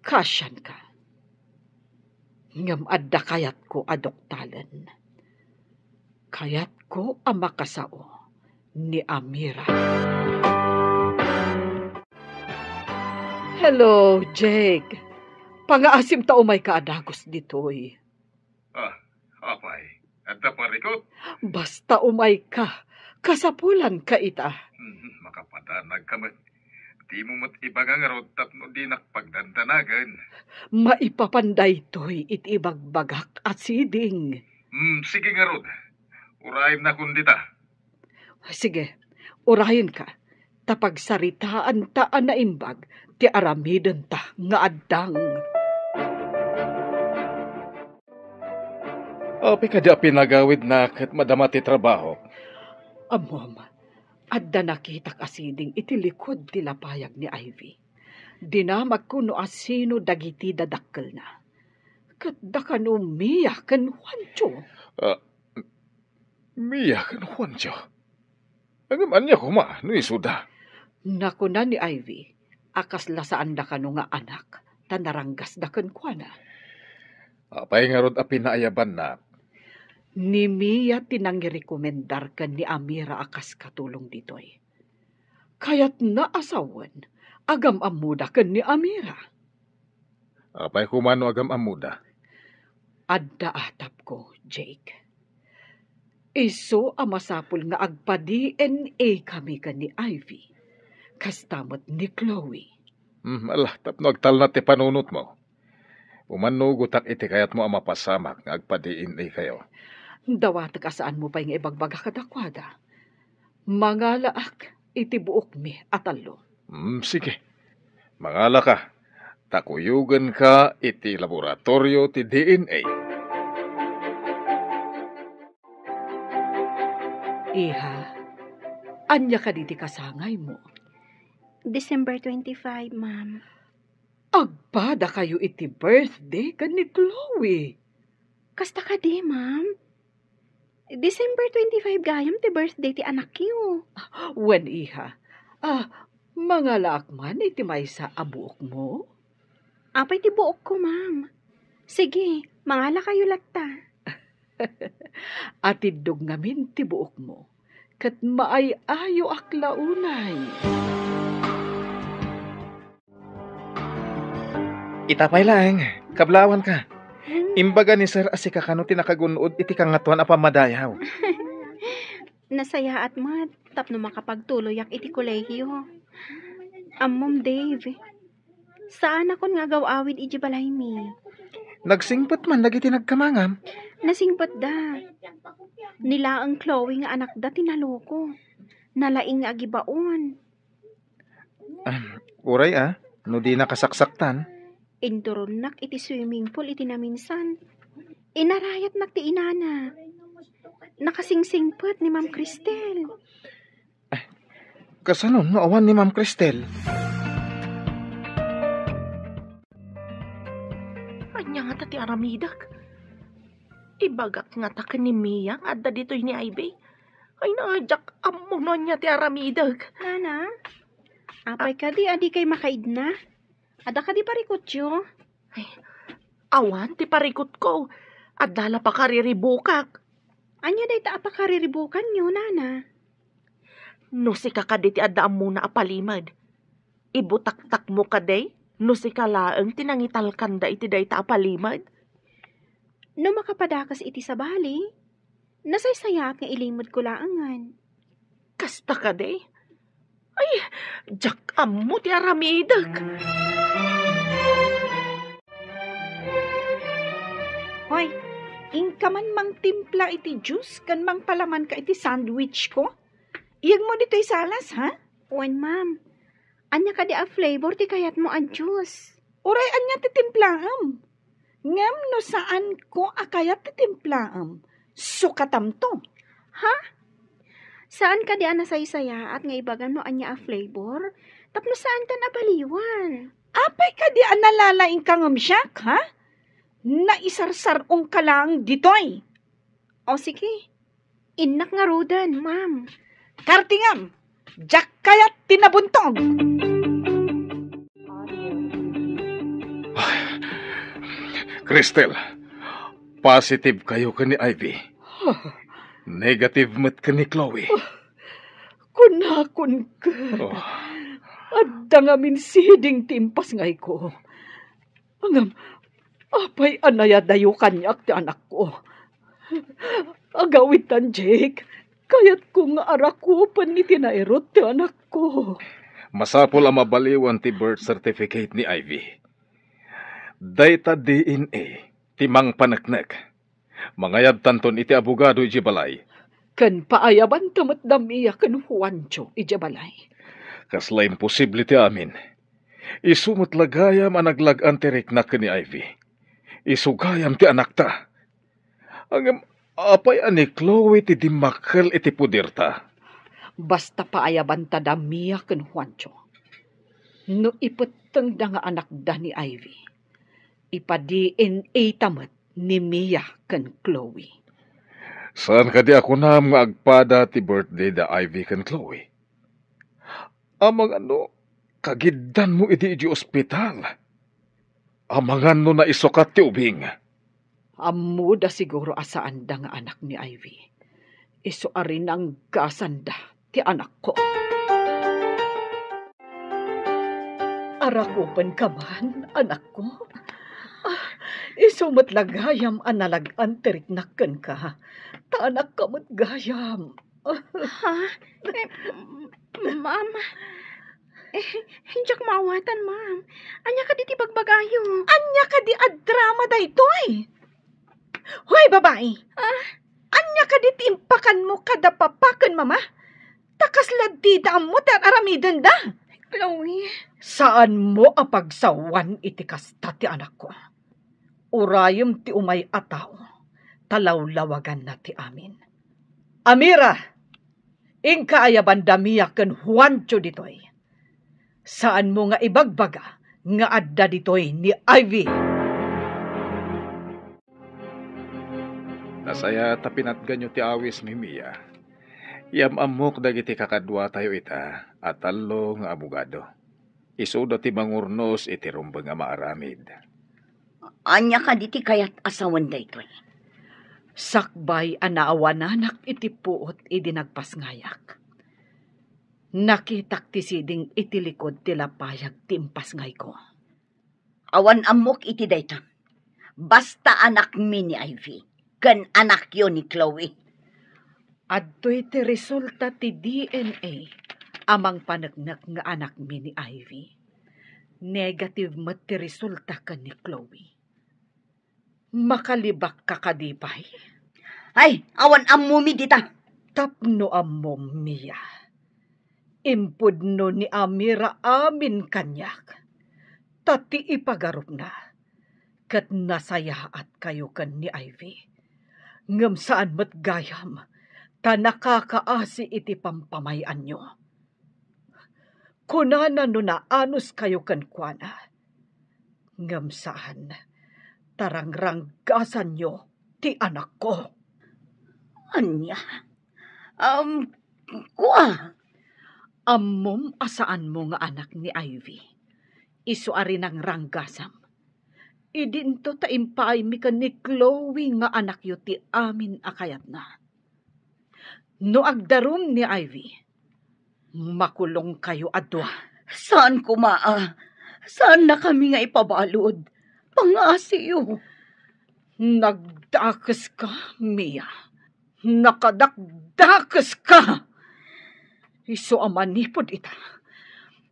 Kasianka. Ngem adda kayatko a duktalen. Kayatko a makasao ni Amira. Hello, Jake. Pangaasim ta umayka a dagus ditoy. Ah, apay, adda parikut? Basta umayka, kasapulanka ita. Hmm, makapadanagka met. Dimo met ibaga ngarud tapno dinak pagdandanagen. Maipapan daytoy iti ibagbagak a siding. Hmm, sige ngarud. Urayennakon dita. Sige, urayenka, ta pagsaritaanta a naimbag ti aramidenta nga addang. Apay kadi a pinagawidna ket madama ti trabaho? Ammom, adda nakitak a siding iti likud ti lapayag ni Ivy. Dinamagko no asino dagiti dadakkelna. Ket dakano Mia ken Juancho. Ah, Mia ken Juancho? Ngem ania koma no isuda? Nakuna ni Ivy a kasla saanda kano nga anak, ta naranggasda kenkuana. Apay ngarud a pinaayabanna? Ni Mia ti nangirekomendar ken ni Amira a kas katulong ditoy. Kayatna a sawen, agam-ammoda ken ni Amira. Apay koma no agam-ammoda? Adda atapko, Jake. Isu a masapul nga agpa-D N A kami ken ni Ivy. Kasta met ni Chloe. Hmm, ala, tapno agtalna ti panunotmo. Umannugotak iti kayatmo a mapasamak nga agpa-D N A kayo. Dawatek a saanmo pay nga ibagbaga kadakuada. Mangalaak iti buokmi a tallo. Hmm, sige. Mangalaka, ta kuyogenka iti laboratorio ti D N A. Iha, ania kadi ti kasangaymo? December twenty-five, ma'am. Agpadakayo iti birthday ken ni Chloe. Kasta kadi, ma'am? December twenty-five gayam ti birthday ti anakyo. Wen, iha. Ah, mangalaak man iti maysa a buokmo? Apay ti buokko, ma'am? Sige, mangalakayo latta. Atiddog ngamin ti buokmo, ket maay-ayoak la unay. Ita pay laeng, kablawanka. Hmm. Imbaga ni Sir a sika kano ti nakagun-od iti Kangatoan a Pammadayaw. Nasayaat met tapno makapagtuloyak iti kolehiyo. Ammom, Dave, saanakon nga agaw-awid idiay balaymi. Nagsingpet man dagiti nagkamangam? Nasingpetda. Ni laeng Chloe nga anakda ti naloko. Nalaing nga agibaon. Ah, uray a, no di nakasaksaktan. Induronnak iti swimming pool iti naminsan. Inarayatnak ti inana. Nakasingsingpet ni Ma'am Cristel. Kasano no awan ni Ma'am Cristel? Ania ngata ti aramidek? Ibagak ngata ken ni Mia nga adda ditoy ni Ivy. Ay, na, diak ammo no ania ti aramidek. Nana, apay kadi a dikay makaidna? Adda kadi parikutyo? Ay, awan ti parikutko. Adda la pakariribukak. Ania dayta a pakariribukanyo, nana? No sika kadi ti adda ammona a palimed, ibutaktakmo kadi no sika laeng ti nangitalkanda iti dayta a palimed? No makapadakes iti sabali, nasaysayaat nga ilimedko laengen. Kasta kadi? Ay, diak ammo ti aramidek. Hoy, inka man mangtimpla iti juice ken mangpalamanka iti sandwich ko? Iyegmo ditoy salas, ha? Wen, ma'am. Ania kadi a flavor ti kayatmo a juice? Uray ania ti timplaem? Ngem no saanko a kayat ti timplaem, sukatamto. Ha? Saan kadi a nasaysayaat nga ibagam no ania a flavor? Tapno saankan a baliwan. Apay kadi a nalalaingka ngem siak, ha? Naisarsar-ongka laeng ditoy. O sige, innak ngaruden, ma'am. Kartingam, diak kayat ti nabuntog. Cristel, positive kayo ken ni Ivy. Negative met ken ni Chloe. Kunakon ket, oh, adda ngamin siding ti impasngayko. Ngem, apay a nayadayo kaniak ti anakko? Agawidtan, Jake. Kayatko nga arakupen iti nairut ti anakko. Masapul a mabaliwan ti birth certificate ni Ivy. Dayta D N A ti mangpaneknek. Mangayabtanton iti abogado idiay balay. Ken paayabanta met da Mia ken Juancho idiay balay. Kasla imposible ti amin. Isu met la gayam a naglag-an ti rikna ken ni Ivy. Isu gayam ti anakta. Ngem apay a ni Chloe ti dimmakkel iti poderta? Basta paayabanta da Mia ken Juancho. No ipettengda nga anakda ni Ivy, ipa-D N A ta met ni Mia ken Chloe. Saan kadi a kunam nga agpada ti birthday da Ivy ken Chloe? Amangan no kagiddanmo idi idiay ospital? Amangan no naisukat ti ubing? Ammoda siguro a saanda nga anak ni Ivy. Isu a rinanggasanda ti anakko. Arakupenka man, anakko. Ah, isu met la gayam a nalag-an ti riknak kenka. Ta anakka met gayam. Ha? Eh, m-, ma'am? Eh, diak maawatan, ma'am. Ania kadi ti bagbagayo? Ania kadi a drama daytoy? Hoy, babai! Ah? Ania kadi ti impakanmo kada papa ken mama? Ta kasla dida ammo ti ar-aramidenda. Chloe. Saanmo a pagsawan iti kasta ti anakko. Urayem ti umay a tao, ta lawlawaganna ti amin. Amira, inka ayabanda Mia ken Juancho ditoy. Saanmo nga ibagbaga nga adda ditoy ni Ivy. Nasayaat a pinatganyo ti awis ni Mia. Yam-ammok dagiti kakaduatayo ita a tallo nga abogado. Isuda ti mangurnos iti rumbeng a maaramid. Ania kadi ti kayat a sawen daytoy? Sakbay a naawananak iti puot idi nagpasngayak. Nakitak ti siding iti likod ti lapayag ti impasngayko. Awan ammok iti dayta. Basta anakmi ni Ivy, ken anakyo ni Chloe. Adtoy ti resulta ti D N A a mangpaneknek nga anakmi ni Ivy. Negative met ti resulta ken ni Chloe. Makalibakka kadi pay? Ay, awan ammomi dita. Tapno ammom, Mia. Impudno ni Amira amin kaniak. Ta ti ipagarupna, ket nasayaatkayo ken ni Ivy. Ngem saan met gayam, ta nakakaasi iti pampamay-anyo. Kunana no naanuskayo kenkuana. Ngem saan, ta rangranggasanyo ti anakko. Ania? Um, kua? Ammom a saanmo nga anak ni Ivy. Isu a rinangranggasam. Idinto ta impaaymi ken ni Chloe nga anakyo ti amin a kayatna. No agdarum ni Ivy, makulongkayo a dua. Saan koma a, saannakami nga ipabalud. Pangngasiyo. Nagdakeska, Mia. Nakadakdakeska. Isu a manipud ita,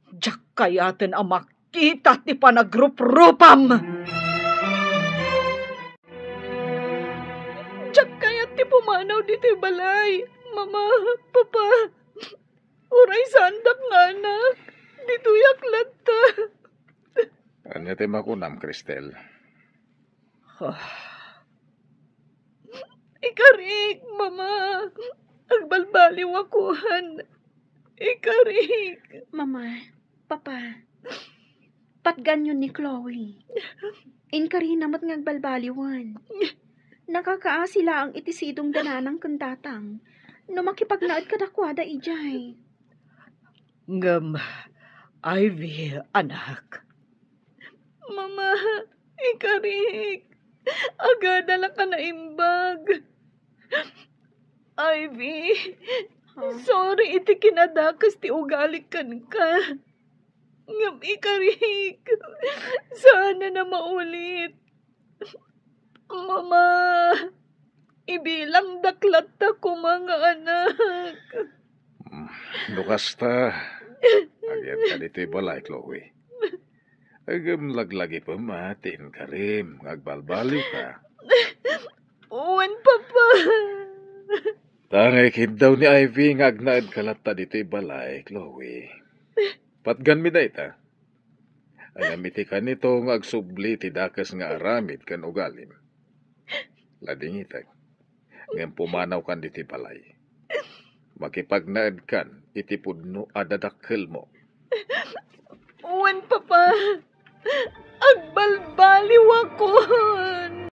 diak kayaten a mak- kita ti panagruprupam. Diak kayat ti pumanaw ditoy balay. Mama, Papa, uray saandak nga anak, ditoyak latta. Ania ti makunam, Cristel? Ah. Ikarik, Mama. Agbalbaliwakan. Ikarik. Mama, Papa, patganyo ni Chloe. Inkarina met nga agbalbaliwen. Nakakaasi laeng iti sidong da nanang ken tatang no makipagnaed kadakuada idiay. Ngem, Ivy, anak. Mama, ikarik. Agadalak a naimbag. Ivy, sorry iti kinadakes ti ugalik kenka. Ngem ikarik, saan a maulit. Mama, ibilangdak latta koma nga anak. Mm, no kasta, agyat ka ditoy balay, Chloe. Ngem laglagipem a ti inkarim nga agbalbaliwka. Wen, Papa. Ta nga ikiddaw ni Ivy nga agnaedka latta ditoy balay, Chloe. Patganmi dayta. Ngem iti kanito nga agsubli ti dakes nga aramid ken ugalim. Ladingitek, ngem pumanawkan ditoy balay. Makipagnaedkan iti pudno a dadakkelmo. Wen, Papa. Agbalbaliwakon.